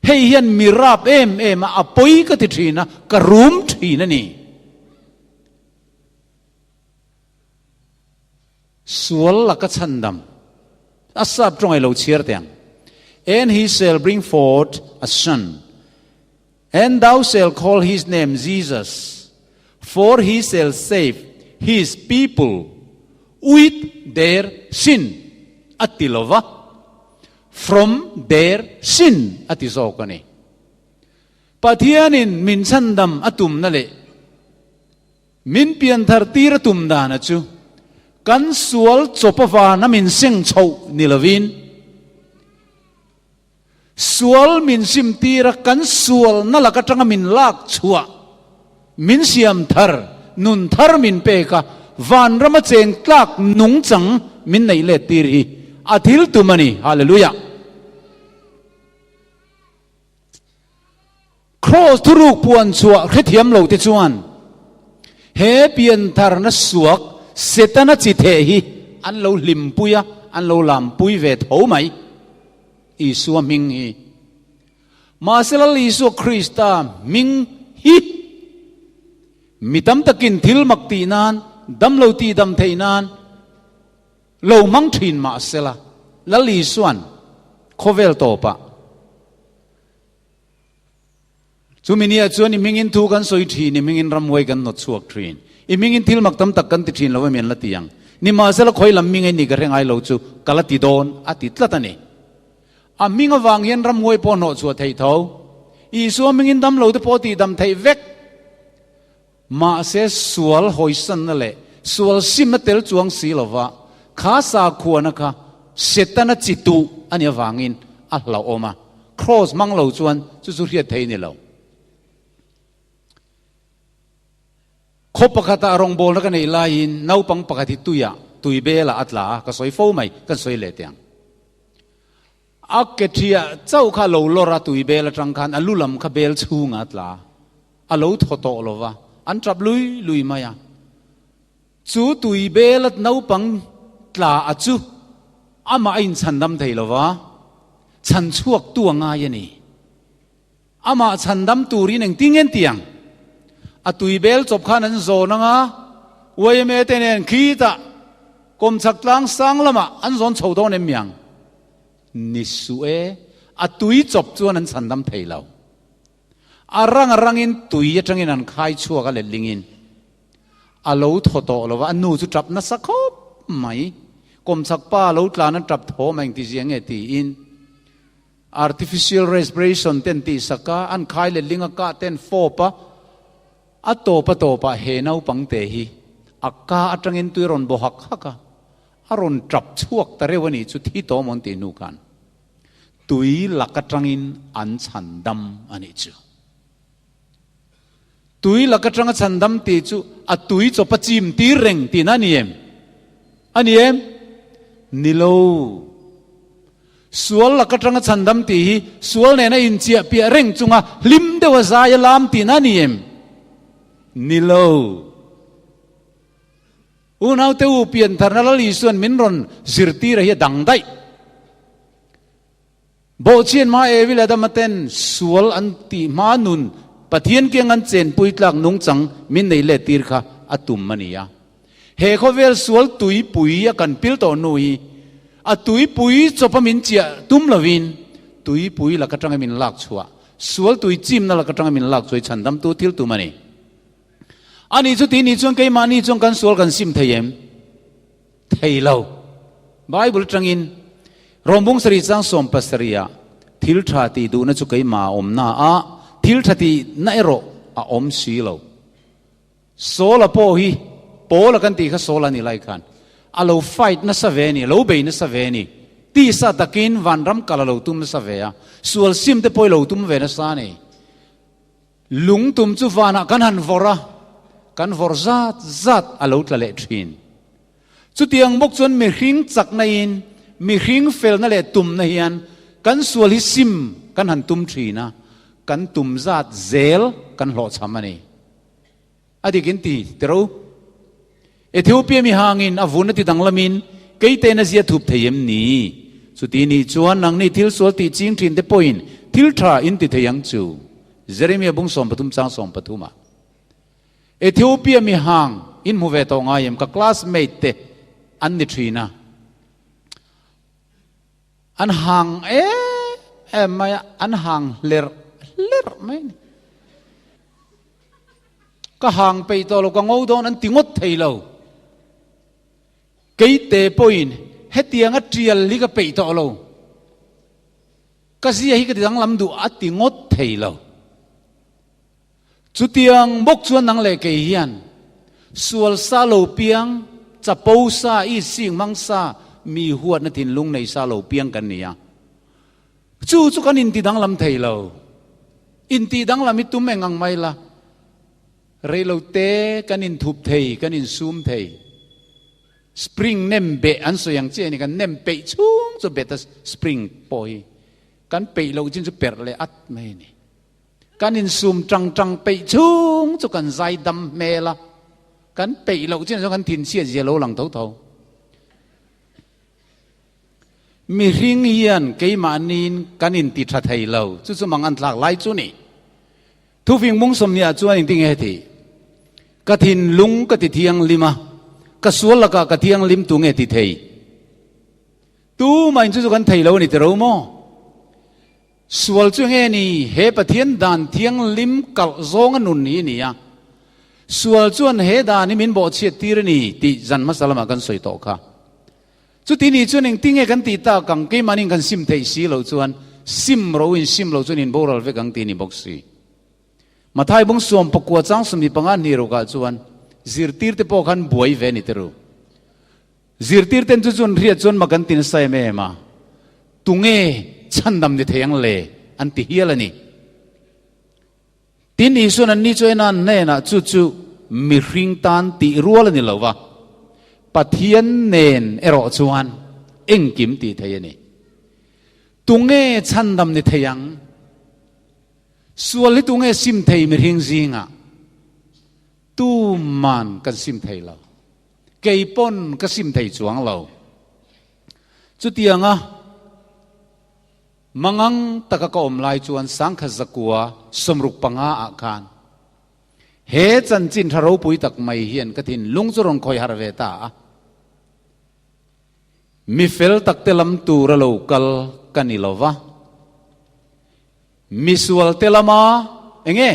S1: Hei hian mi rap em em a, a pawi ka ti thin a, ka rum thin a ni. Sual laka chhandam a sap tawng ei lo chhiar teh ang. And he shall bring forth a son, and thou shall call his name Jesus, for he shall save his people with their sin a ti lo va, from their sin a ti zawk a ni. Pathianin min chhandam a tumna leh Min pianthar tir a tum dana chu kan sual chawp avana min seng chhoh ni lovin, sual min sim tira kan sualna lak atanga min lak chhuah, min siam thar, nun thar min pek a, vanrama cheng tlak nungchang min neih let tir hi a thil tum a ni. Hallelujah! Kraws thuruk puan chhuah hrethiam lo te chuan he piantharna suak Setana chi theh hi an lo hlimpui a, an lo lampui ve tho mai. Isua hming hi. Mahse Lal Isua Krista hming hi mi tam takin thil mak tih nan, damlo tih dam theih nan lo hmang thin mahsela Lal Isua'n khawvel tawpah Chumi nia chuan i hmingin thu kan sawi thin, i hmingin ramhuai kan hnawt chhuak thin, i hmingin thil mak tam tak kan ti thin lo emi an la ti ang. Nimahsela khawi lam hming ei ni ka hre ngai lo chu ka la ti dawn a ti tlat a ni. A hming avang hian ramhuai pawh hnawh chhuah theih tho. Isua hmingin dam lo te pawh tih dam theih vek. Mahse sual hawisanna leh sual simna tel chuang si lova kha sakhuana kha Setana chi tuh a nih avangin a hlauhawm a, kraws hmang lo chuan chu chu hriat thei a ni lo. Khaw pakhatah rawngbawlna ka neih laiin naupang pakhat hi tuiah, tui belah a tla a, ka sawi fo mai, kan sawi leh teh ang. A ke ṭhiah chauh kha a lo lawr a, tui bel aṭang khan a lu lam kha bel chhungah a tla a, a lo thaw tawh lo va, an ṭap lui lui mai a. Chu tui bela naupang tla a chu amah a inchhandam thei lo va, chhan chhuaktu a ngai a ni. Amah chhandam turin engtin nge an ti ang? A tui bel chawp khan an zawn ang a, yma te nen khitah kawmchhak tlang sang lamah an zawn chho dawn em mi ang? Ni suh e, a tui chawp chuan an chhandam thei lo. A rang a rangin tui atangin an khai chhuak a letlingin a lo thaw tawh lo va, a nu chu tap nasa khawp mai. Kawmchhak pa lo tlan an tap thawm a engtizia nge tiin. Artificial respiration ten tihsak a, an khai leh ling a kah ten fawp a, a tawp a tawpah he naupang te hi a ka atangin tui rawn baw hak hak a, a rawn tap chhuak ta reuh a nih chu thi tawh maw an tih hnu khan tui lak atangin an chhan dam a nih chu. Tui lak atanga chhan dam tih chu a tui chawp a chim tir reng tihna a ni em? A ni em? Ni lo. Sual lak atanga chhandam tih hi sual nena inchiah piah reng chunga hlim deuha zai a lam tihna a ni em? Ni lo. Unaute u piantharna Lal Isuan min rawn zirtir a hi a dang daih. Bawhchhian hma Evi leh Adama ten sual an tih hma nun Pathian kiang an chenpui tlak nungchang min nei let tir kha a tum a ni a. He khawvel sual tuipui a kan pil tawh hnu hi a tuipui chawpa min chiah tum lovin tuipui lak atanga min lak chhuah, sual tui chimna lak atanga min lak chhuah hi chhandamtu thil tum a ni. Ani chu tih ni chuan keimahni chuan kan sual kan sim thei em? Thei lo. Bible atangin Rawmbung sarih chang 70 ah thil tha tih duhna chu keimah a awmna a, thil tha tihna erawh a awm si lo. Saul-a pawh hi Paul-a kan tih kha Saul-a ni lai khan a lo fight nasa ve a ni, a lo bei nasa ve a ni. Tisa takin vanram kal a lo tum nasa ve a, sual sim te pawh i lo tum ve nasa a ni. Lung tum chu vanah kan han vawrh a, kan vawrh zat zat a lo tla leh thin. Chutiang bawk chuan mihring chakna in, mihring felna leh tumna hian kan sual hi sim kan han tum thin a, kan tum zat zel kan hlawhchham a ni. A dik in ti tiro. Ethiopia mi hangin a vun a ti danglamin keitein a zia thup thei em ni? Chuti nih chuan nangni thil sual tih ching thin te pawhin thil tha in ti thei ang chu. Jeremia bung 13 chang 13 ah. Ethiopia mi hang in hmu ve tawh ngai em? Ka classmate te an ni thin a. An hang em em mai a, an hang hlerh hlerh mai a ni. Ka hang peih tawh lo, ka ngo dawn an ti ngawt thei lo. Keite pawhin hetianga tial hi ka peih tawh lo. Ka zia hi ka ti danglam duh a ti ngawt thei lo. Chutiang bawk chuan nang leh kei hian sual sa lo piang, chapo sa, i sing hmang sa, mi huatna thinlung nei sa lo piang kan ni a. Chu chu kan inti danglam thei lo. Inti danglam hi tum eng ang mai la. Reilo te kan inthup thei, kan insum thei. Spring nem beh an sawi ang chiah a ni, kan nem peih chhung chu bet a spring pawh hi kan peih loh chin chu perh leh at mai a ni. Kan insum tang tang peih chhung chu kan zai dam hmel a, kan peih loh chin chuan kan thinchhiat zia lo lang tho tho. Mihring hian keimahniin kan inti tha thei lo, chu chu mang an thlak lai chu ni. Thufing mung 20 ah chuan engtin nge heti? Ka thinlung ka ti thianghlim a, ka sual lakah ka thianghlim tu nge ti thei? Tumahin chu chu kan thei lo a ni tiro maw? Sual chu nge ni? He Pathian dan thianghlim kalh zawnga nun hi a ni a. Sual chuan he dan hi min bawhchhiat tir a ni tih zan hmasa lamah kan sawi tawh kha. Chuti ni chuan engtin nge kan tih tak ang? Keimahniin kan sim theih si loh chuan sim ro in sim lo chuan inboral vek ang tih a ni bawk si. Mathai bung 19 chang 25 hnih rukah chuan zirtirte pawh khan buai ve a ni te ru. Zirtirten chu chuan hriat chuan mak an ti nasa em em a, tunge chhandam ni thei ang le? an ti hial a ni. Tin, Isuan anni chu en a, an hnenah, Chu chu. mihring tan tih rual a ni lo va, Pathian nen erawh chuan engkim tih thei a ni. Tunge chhandam ni thei ang? Sual hi tunge sim thei mihring zingah? Tuman kan sim thei lo. Kei pawn ka sim thei chuang lo. Chutianga mangang taka ka awm lai chuan sangkhat zakua 65 ah khan he chanchin tha ropui tak mai hian ka thinlung chu rawn khawi harh ve ta a. Mi fel takte lam tura lo kal ka ni lo va, mi sualte lama enge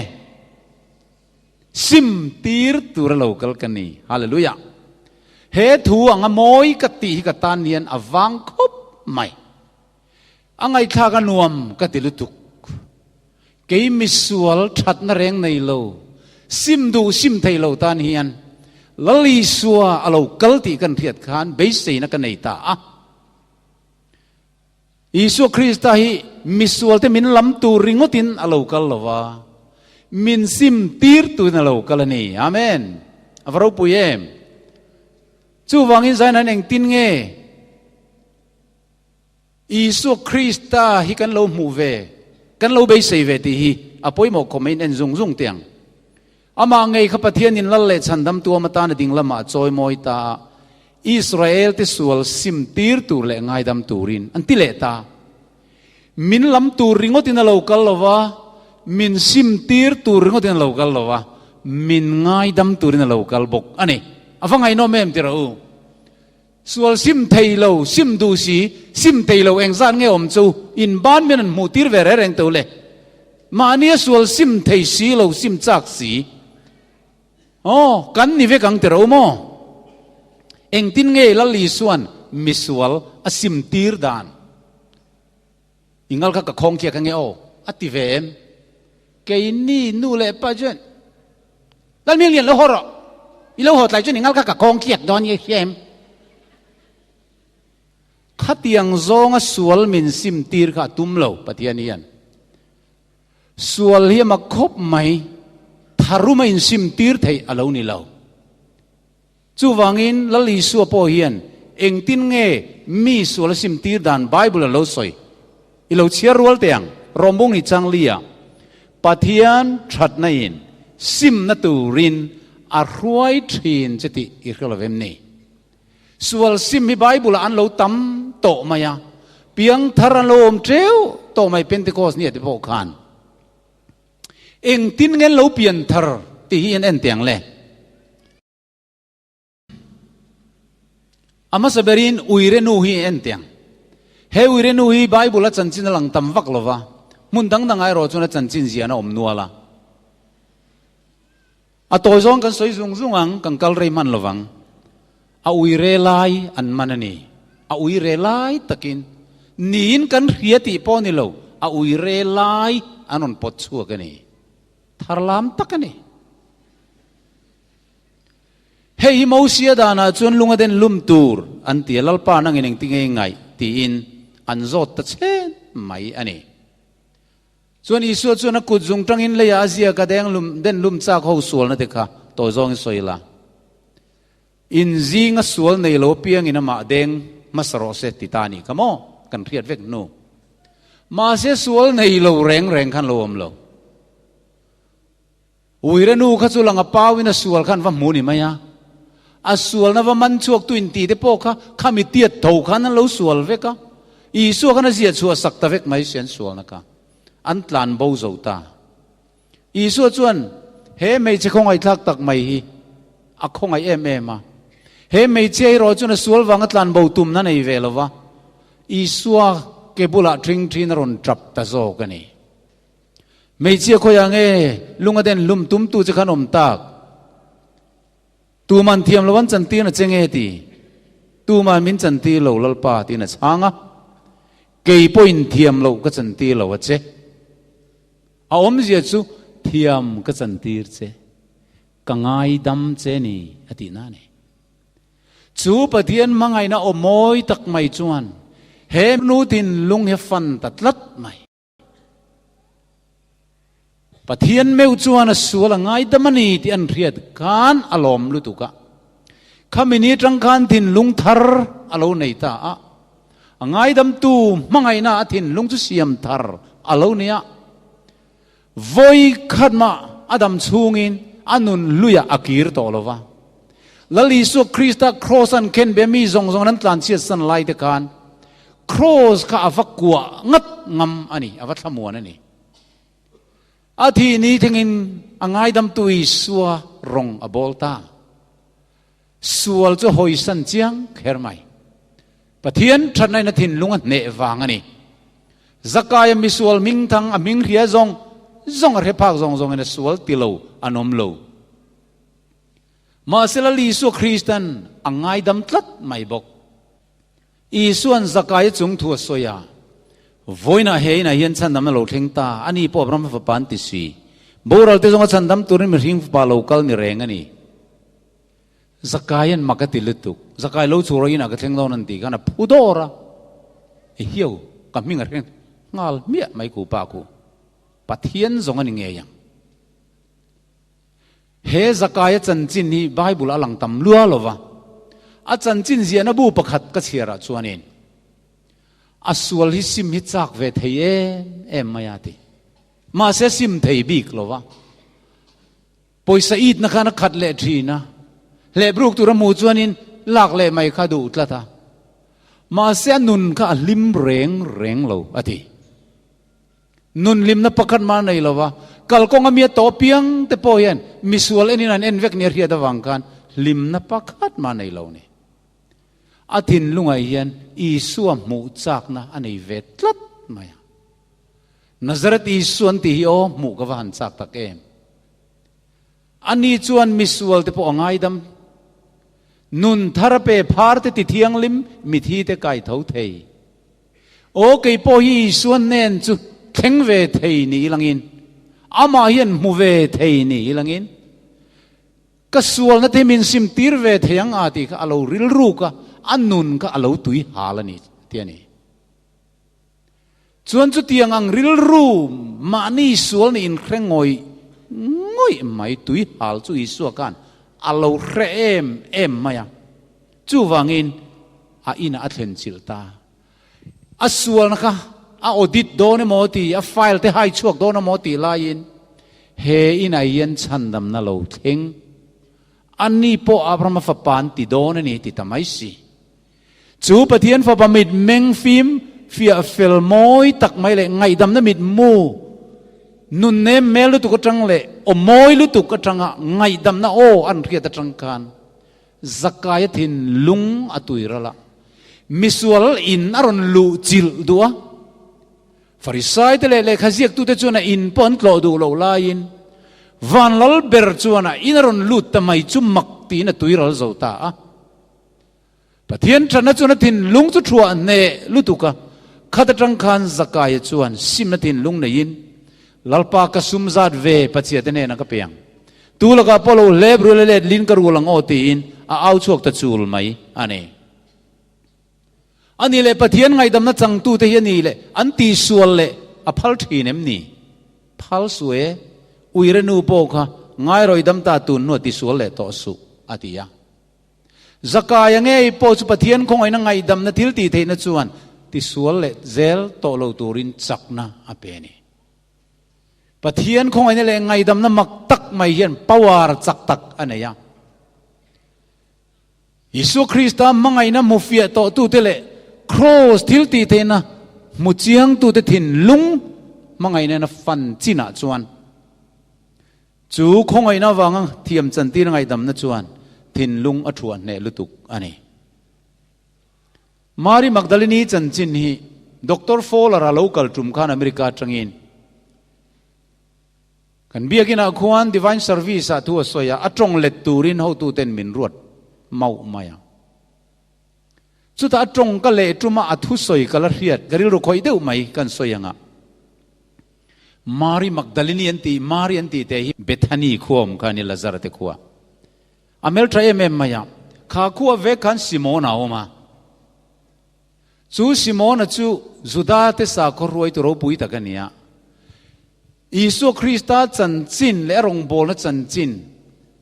S1: sim tir tura lo kal ka ni. Hallelujah! He thu anga mawi ka tih hi ka tan hian a vang khawp mai. A ngaihthlak a nuam ka ti lutuk. Kei misual thatna reng nei lo, sim duh sim thei lo tan hian Lal Isua a lo kal tih kan hriat khan beiseina ka nei ta a. Isua Krista hi misualte min lam tur ringawtin a lo kal lo va, min sim tir tuin a lo kal a ni. Amen. A va ropui em! Chuvangin Zaina'n engtin nge Isua Krista hi kan lo hmuh ve, kan lo beisei ve tih hi a pawimawh khawp mai in en zung zung teh ang. Amah ngei kha Pathianin lal leh chhandamtu awm atana ding lamah a chawimawi ta a, Israel te sual sim tir tur leh ngaidam turin an ti leh ta. Min lam tur ringawtin a lo kal lo va, min sim tir tur ringawtin a lo kal lo va, min ngaidam turin a lo kal bawk a ni. A va ngaihnawm em tiraw u? Sual sim thei lo, sim duh si, sim thei lo engzat nge awm chu in ban mian an hmuh tir ve reng reng teuh le. Mahnia sual sim thei si lo sim chak si. Aw, kan ni vek ang ti ro maw? Engtin nge Lal Isuan misual a sim tir dan? Ingal kha ka khawng khiak ange aw, a ti ve em? Keini nu leh pa chuan, Lalhminglian lo haw rawh, i lo haw tlai chuan ingal kha ka khawng khiak dawn i hria em? Khatiang zawnga sual min sim tir kha a tum lo Pathian hian. Sual hi a mak khawp mai, tharum a insim tir theih a lo ni lo. Chuvangin Lal Isua pawh hian engtin nge mi sual a sim tir dan Bible a lo sawi? I lo chhiar rual teh ang, Rawmbung hi chang li ah Pathian thatna in simna turin a hruai thin che tih i hre lo em ni? Sual sim hi Bible ah an lo tam tawh mai a, piangthar an lo awm teuh tawh mai Pentecost ni ah te pawh khan. Engtin nge lo pianthar tih hi an en teh ang le? A hmasa berin uire nu hi en teh ang. He uire nu hi Bible a chanchin a lang tam vak lo va, hmun dang dangah erawh chuan a chanchin zian a awm nual a. A tawi zawng kan sawi zung zung ang, kan kal rei hman lo vang. A uire lai an man a ni. A uire lai takin niin kan hria tih pawh a ni lo, a uire lai an rawn pawt chhuak a ni. Tharlam tak a ni. Hei hi Mosia danah chuan lung a den lum tur an ti a, Lalpa nangin engtin nge i ngaih? tiin an zawt ta chhen mai a ni. Chuan Isua chuan a kut zung tangin leiah a ziak a, deng lum, den lum chak ho sualna te kha tawi zawngin sawi la. In zinga sual nei lo apiangin amah deng hmasa rawh se ti ta a nih kha maw? Kan hriat vek hnu. Mahse sual nei lo reng reng khan lo awm lo. Uire nu kha chu lang a pauin a sual khan va hmu ni mai a. A sualna va man chhuak tu inti te pawh kha khami tiat tho khan an lo sual vek a. Isua khan a ziah chhuah sak ta vek mai si an sualna kha. An tlan bo zo ta. Isua chuan he hmeichhe khawngaihthlak tak mai hi a khawngaih em em a. He hmeichhia erawh chuan a sual vanga tlan bo tumna nei ve lo va. Isua ke bulah ṭhing ṭhin a rawn ṭap ta zawk a ni. Hmeichhia khawiah nge lung a den hlum tum tu che khan awm tak? Tuman thiam lo an chantir na che nge ti? Tuman min chantir lo Lalpa tiin a chhang a. Kei pawhin thiam loh ka chantir lo a che. A awmzia chu thiam ka chantir che, ka ngaidam che ni a tihna a ni. Chu Pathian hmangaihna aw mawi tak mai chuan he nu thinlung hi a fan ta tlat mai. Pathian meuh chuan a sual a ngaidam a ni tih an hriat khan a lawm lutuk a. Khami ni atang khan thinlung thar a lo nei ta a. A ngaidamtu hmangaihna a thinlung chu siam thar a lo ni a. Vawi khat mah a dam chhungin a nun hluiah a kir tawh lo va. Lal Isua Krista Kraws an khen be mi zawng zawng an tlanchhiat san lai te khan Kraws kha a va kuah ngat ngam a ni, a va thlamuan a ni. A thih ni thlengin a ngaidamtu Isua rawng a bawl ta. Sual chu hawisan chiang kher mai. Pathian thatna in a thinlung a hneh vang a ni. Zakaia misual hmingthang a hming hria zawng zawng a hre phak zawng zawng in a sual ti lo an awm lo. Mahsela Isua Kristan a ngaidam tlat mai bawk. Isua'n Zakaia chung thu a sawi a, Vawiinah he inah hian chhandamna lo thleng ta, ani pawh Abrahama fapa an ti si. Boral te zawnga chhandam turin mihring fapa lo kal ni reng a ni. Zakaia'n mak a ti lutuk. Zakai lo chhura inah ka thleng dawn an tih khan a phu dawr a, Ehiau, ka hming a hreng nghal hmiah mai ku pa ku. Pathian zawng a ni ngei ang. He Zakaia chanchin hi Bible a lang tam lua lo va, a chanchin ziahna bu pakhat ka chhiarah chuanin a sual hi sim hi chak ve thei em em mai a ti. Mahse sim thei bik lo va. Pawisa itna khan a khat leh thin a, hlehbruk tur a hmuh chuanin lak leh mai kha duh tlat a. Mahse a nun kha a hlim reng reng lo a ti. Nun hlimna pakhat mah a nei lo va, kalkawng a mi a tawh piang te pawh hian misual enin an en vek nia hriat avang khan hlimna pakhat mah a nei lo a ni. A thinlungah hian Isua hmuh chakna a nei ve tlat mai a. Nazareth Isua an tih hi aw hmuh ka va han chak tak em. Ani chuan misual te pawh a ngaidam. Nun thar a pe phar te ti thianghlim mithi te kai tho thei. Aw kei pawh hi Isua hnen chu thleng ve thei ni ilangin, amah hian hmu ve thei ni ilangin, ka sualna te min sim tir ve thei ang a tih kha a lo rilruk a, a nun kha a lo tui hal a ni ti a ni. Chuan chutiang ang rilru mahni sual nih inhre ngawih ngawih mai tui hal chu Isua khan a lo hre em em mai a. Chuvangin a inah a thlen chilh ta. A sualna kha a audit dawn emaw ti, a file te hai chhuak dawn emaw tih laiin he inah hian chhandamna lo thleng. Ani pawh Abrahama fapa an ti dawn a ni ti ta mai si. Chu Pathian Fapa mit meng fim, fiah fel mawi tak mai leh ngaihdamna mit mu, nun nem mel lutuk atang leh aw mawi lutuk atanga ngaihdamna aw an hriat atang khan Zakaia thinlung a tui ral a, misual in a rawn luh chilh duh a. Farisai te leh lehkha ziaktute chuan a in pawh an tlawh duh loh laiin Vanlal ber chuan a in a rawn lut ta mai chu mak tiin a tui ral zo ta a. Pathian thatna chuan a thinlung chu thuah hneh lutuk a, khat atang khan Zakaia chuan simna thinlung neiin, Lalpa ka sum zat ve Pathiate hnenah ka pe ang. Tu lakah pawh lo hlep rul a let lin ka rul ang aw tiin a au chhuak ta chul mai a ni. A nih leh Pathian ngaihdamna changtute hi a nih leh an tihsual leh a phal thin em ni? Phal suh e, uire nu pawh kha ngairawih dam ta tun hnuah tisual leh tawh suh a ti a. Zakaia ngei pawh chu Pathian khawngaihna ngaihdamna thil tih theihna chuan tisual leh zel tawh lo turin chakna a pe a ni. Pathian khawngaihna leh ngaihdamna mak tak mai hian power chak tak a nei a. Isua Krista hmangaihna hmu fiah tawhtute leh Kraws thil tih theihna hmu chiangtute thinlung hmangaihna fan chinah chuan Chu khawngaihna avanga thiam chantir ngaihdamna chuan thinlung a thuah hneh lutuk a ni. Mary Magdalene-i chanchin hi Doctor Fowler-a lo kal tum khan America atangin kan biakinah khuan Divine Service-ah thu a sawi a, a tawng let turin hotuten min ruat mauh mai a. Chutah a tawng ka leh tuma a thusawi ka la hriat, ka rilru khawih deuh mai kan sawi ang a. Mari Magdalini an tih, Mari an tih te hi Bethany khua awm kha a ni, Lazara te khua. A hmeltha em em mai a, kha khua vek khan Simona a awm a. Chu Simona chu Juda te sakhaw hruaitu ropui tak a ni a. Isua Krista chanchin leh a rawngbawlna chanchin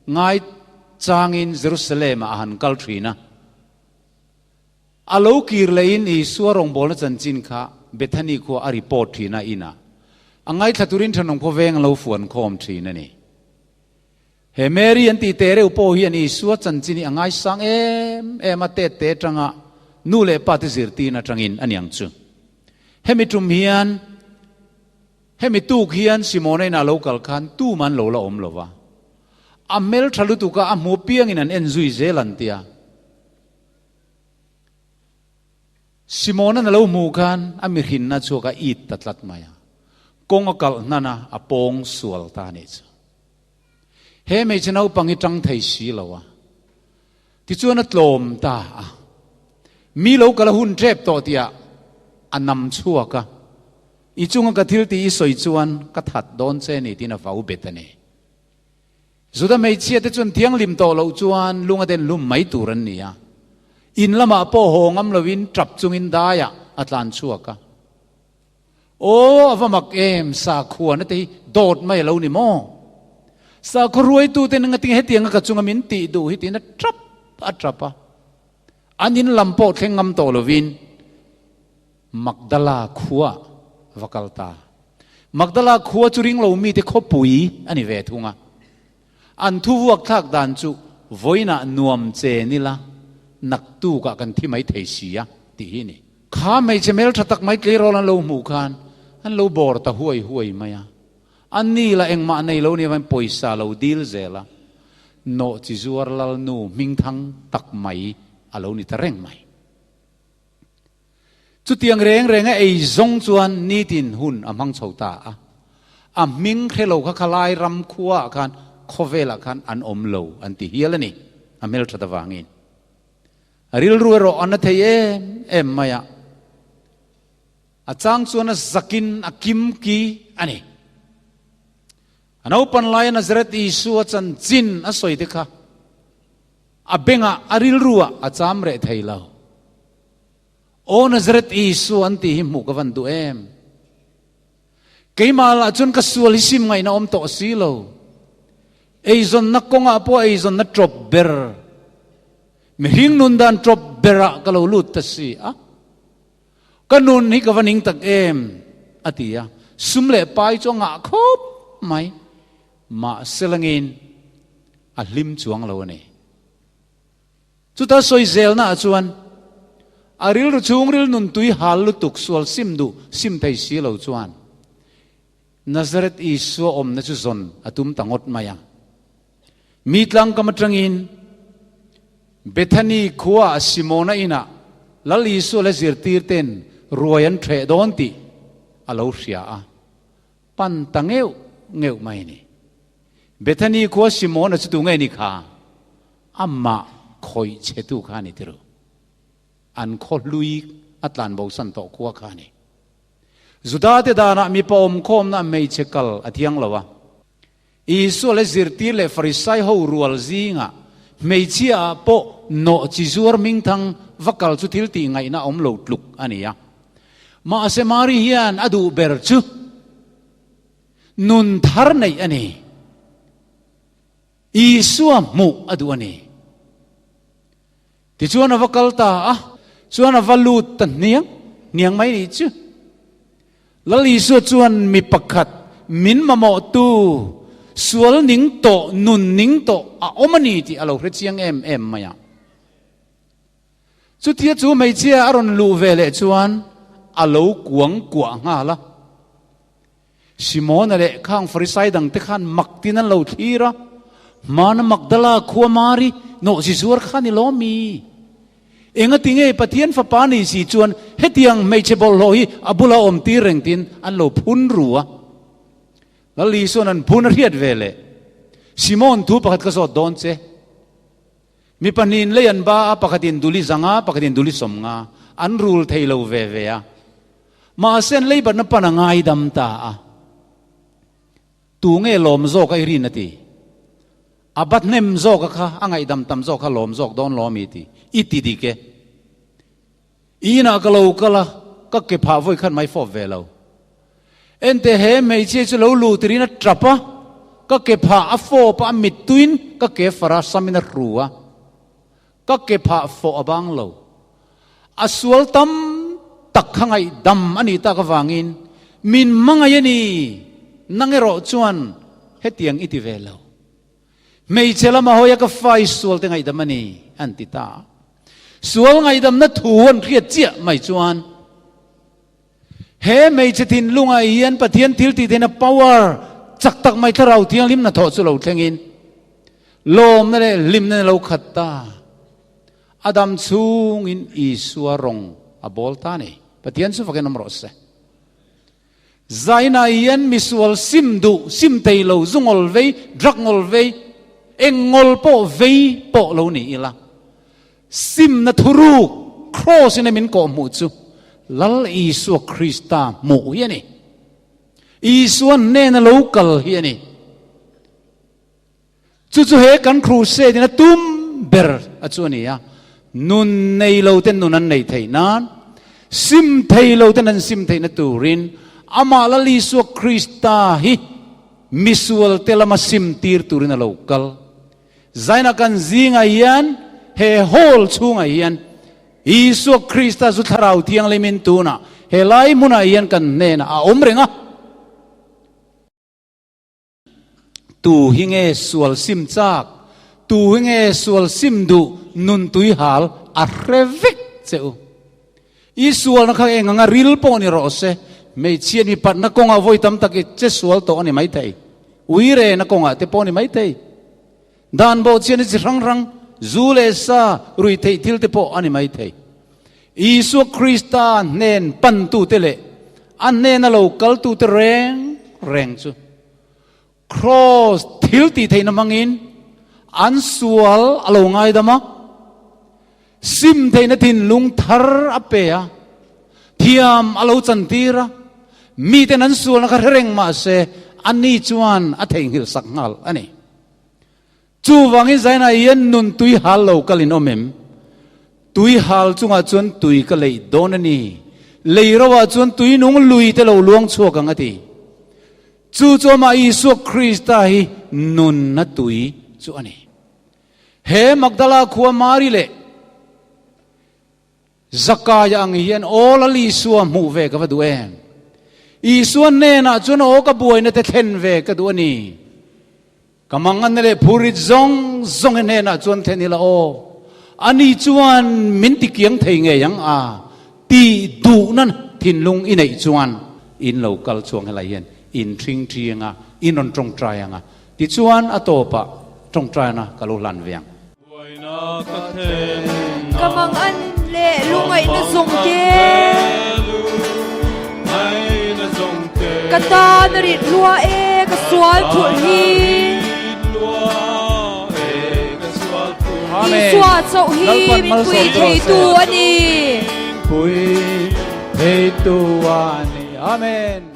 S1: ngai changin Jerusalem-ah a han kal thin a. A lo kir lehin Isua rawngbawlna chanchin kha Bethany khua a report thin a, inah a ngaithla turin thenawm khawveng a lo fuan khawm thin a ni. He Mary an tih teh reuh pawh hian Isua chanchin hi a ngaisang em em a, tet te atanga nu leh pa te zirtirna atangin a niang chu. Hemi tum hian Hemi tuk hian Simona inah lo kal khan tum an lo la awm lo va, a hmeltha lutuk a, a hmu piangin an en zui zel an ti a. Simona'n a lo hmuh khan a mihrinna chhuak a it ta tlat mai a, kawng a kalh hnan a, a pawng sual ta a nih chu. He hmeichhe naupang hi tang thei si lo a, tichuan a tlawm ta a, mi lo kal a hun tep tawh tihah a nam chhuak a, I chunga ka thil tih i sawi chuan ka that dawn che ni tiin a vau bet a ni. Juda hmeichhia te chuan thianghlim tawh loh chuan lung a den hlum mai tur an ni a. In lamah pawh haw ngam loin tap chungin daiah a tlan chhuak a. Aw, a va mak em, sakhuana te hi dawt mai a lo ni maw? Sakhaw ruaitute ngatinge hetianga ka chunga min tih duh hi tiin a tap a tap a. An in lam pawh thleng ngam tawh lovin Magdala khua va kal ta. Magdala khua chu ring lo mite khawpui a ni ve thung a. An thu vuak thlak dan chu vawiinah nuam che nila naktukah kan thi mai thei si a tih hi a ni. Kha hmeichhe hmeltha tak mai tleirawl an lo hmuh khan an lo bawr ta huai huai mai a. A ni la engmah nei lo nia vain pawisa lo dil zel a, nawh chi zuar lalnu hmingthang tak mai a lo ni ta reng mai. Chutiang reng renga ei zawng chuan nitin hun a hmang chho ta a, a hming hre lo kha khalai ram khuaah khan khawvelah khan an awm lo an ti hial a ni, a hmelthat avangin. A rilru erawh a na thei em em mai a, a chang chuan a zakin a kim ki a ni. A naupan laia Nazareth Isua chanchin a sawi te kha a bengah a rilruah a cham reh thei lo. Aw Nazareth Isua an tih hi hmuh ka van duh em? Keimah lah chuan ka sual hi sim ngaihna awm tawh si lo. Eizawnna kawngah pawh eizawnna tawp ber, mihring nun dan tawp berah ka lo lut ta si a. Ka nun hi ka va ning tak em? a ti a. Sum leh pai chu a ngah khawp mai. Mahse langin a hlim chuang lo a ni. Chuta sawi zelnaah chuan a rilru chhungril nun tui hal lutuk sual sim duh sim thei si lo chuan Nazareth Isua awmna chu zawn a tum ta ngawt mai a. Mi tlangkam atangin Bethany khua Simona inah Lal Isua leh zirtirten ruai an ṭheh dawn tih a lo hria a, pan ta ngeuh ngeuh mai a ni. Bethany khua Simona chu tu nge ni kha? Amah khawih chhetu kha a ni tirh. An khaw hlui a tlan bosan tawh khua kha a ni. Judate danah mipa awmkhawmna hmeichhe kal a thiang lo a. Isua leh zirtir leh Farisai ho rual zingah hmeichhia ah pawh nawh chi zuar hmingthang va kal chu thil tih ngaihna awm lo tluk a ni a. Mahse Mari hian a duh ber chu nun thar neih a ni. Isua hmuh a duh a ni. Tichuan a va kal ta a, chuan a va lut ta hniang hniang mai nih chu. Lal Isua chuan mi pakhat min mamawhtu sual ning tawh, nun ning tawh a awm a ni tih a lo hre chiang em em mai a. Chutia chu hmeichhia a rawn luh ve leh chuan a lo kuang kuah nghal a. Simona leh khang Farisai dangte khan mak tin an lo thlir a, Hmana Magdala khua Mari nawhzi zuar kha ni lawm mi? Engati nge Pathian Fapa ni si chuan hetiang hmeichhe bawlhhlawh hi a bula awm tir reng tiin an lo phun ru a. Lal Isua'n an phun a hriat ve leh, Simon thu pakhat ka zawt dawn che. Mi pahnihin lei an ba a, pakhatin duli zanga, pakhatin duli sawmnga an rul thei lo ve ve a. Mahse an leibatna pan a ngaidam ta a. Tu nge lawm zawk a i rin a ti? A bat hnem zawk a kha, a ngaihdam tam zawk kha lawm zawk dawn lawm i ti. I ti dik e. I inah ka lo kal a, ka ke phah vawi khat mai fawp ve lo. Enteh he hmeichhia chu lo luh tirin a tap a, ka ke phah a fawp a, a mittuin ka ke fara samin a hru a, ka ke phah fawh a bang lo. A sual tam tak kha ngaihdam a nih tak avangin min hmangaih a ni, nang erawh chuan hetiang i ti ve lo. Hmeichhe lama hawia ka fa i sual te ngaihdam a ni, an ti ta a. Sual ngaihdamna thu an hriat chiah mai chuan he hmeichhe thinlungah hian Pathian thil tih theihna power chak tak mai Thlarau Thianghlim hnathawh chu lo thlengin lawmna leh hlimna in a lo khat ta. A dam chhungin Isua rawng a bawl ta a ni. Pathian chu fakin awm rawh se. Zaina hian misual sim duh, sim thei lo, zu ngawl vei, drug ngawl vei, eng ngawl pawh vei pawh lo ni ila, simna thuruk, cross in a min kawh hmuh chu Lal Isua Krista hmuh hi a ni. Isua hnena lo kal hi a ni. Chu chu he kan crusade in a tum ber a chu a ni a, nun nei lo ten nun an nei theih nan, sim thei lo ten an sim theihna turin amah Lal Isua Krista hi misual te lama sim tir turin a lo kal. Zaina kan zingah hian he hall chhungah hian Isua Krista chu Thlarau Thianghlimin tunah he lai hmunah hian kan hnenah a awm reng a. Tu hi nge sual sim chak? Tu hi nge sual sim duh nun tui hal a hre vek che u. I sualna kha eng anga ril pawh ni rawh se, hmeichhiat mipatna kawngah vawi tam tak i che sual tawh a ni maithei. Uirena kawngah te pawh a ni maithei. Dan bawhchian i chi hrang hrang, zu leh sa, ruihtheih thil te pawh a ni maithei. Isua Krista hnen pantute leh a hnena lo kaltute reng reng chu Kraws thil tih theihna hmangin an sual a lo ngaidam a, sim theihna thinlung thar a pe a, thiam a lo chantir a, miten an sualna kha hre reng mah se ani chuan a theihnghilh sak nghal a ni. Chuvangin Zainah hian nun tui hal lo kal in awm em? Tui hal chungah chuan tui ka leih dawn a ni. Lei roah chuan tui nung lui te lo luang chhuak ang a ti. Chu chu amah Isua Krista hi nunna tui chu a ni. He Magdala khua Mari leh Zakaia ang hian aw Lal Isua hmuh ve ka va duh em? Isua hnenah chuan aw ka buaina te thlen ve ka duh a ni. Ka manganna leh phurit zawng zawng i hnenah chuan thlen ila aw. Ani chuan min ti kiang thei ngei ang a tih duhna thinlung i neih chuan in lo kal chuang helai hian in thring thiang a, in rawn tawngtai ang a. Tichuan a tawpah tawngtaina ka lo hlan ve ang.
S2: Ka mang an leh lungaihna zawng te, Ka tan a rit lua e ka sual phurh hi. Isua chauh hi min pui theitu a ni.
S1: Amen.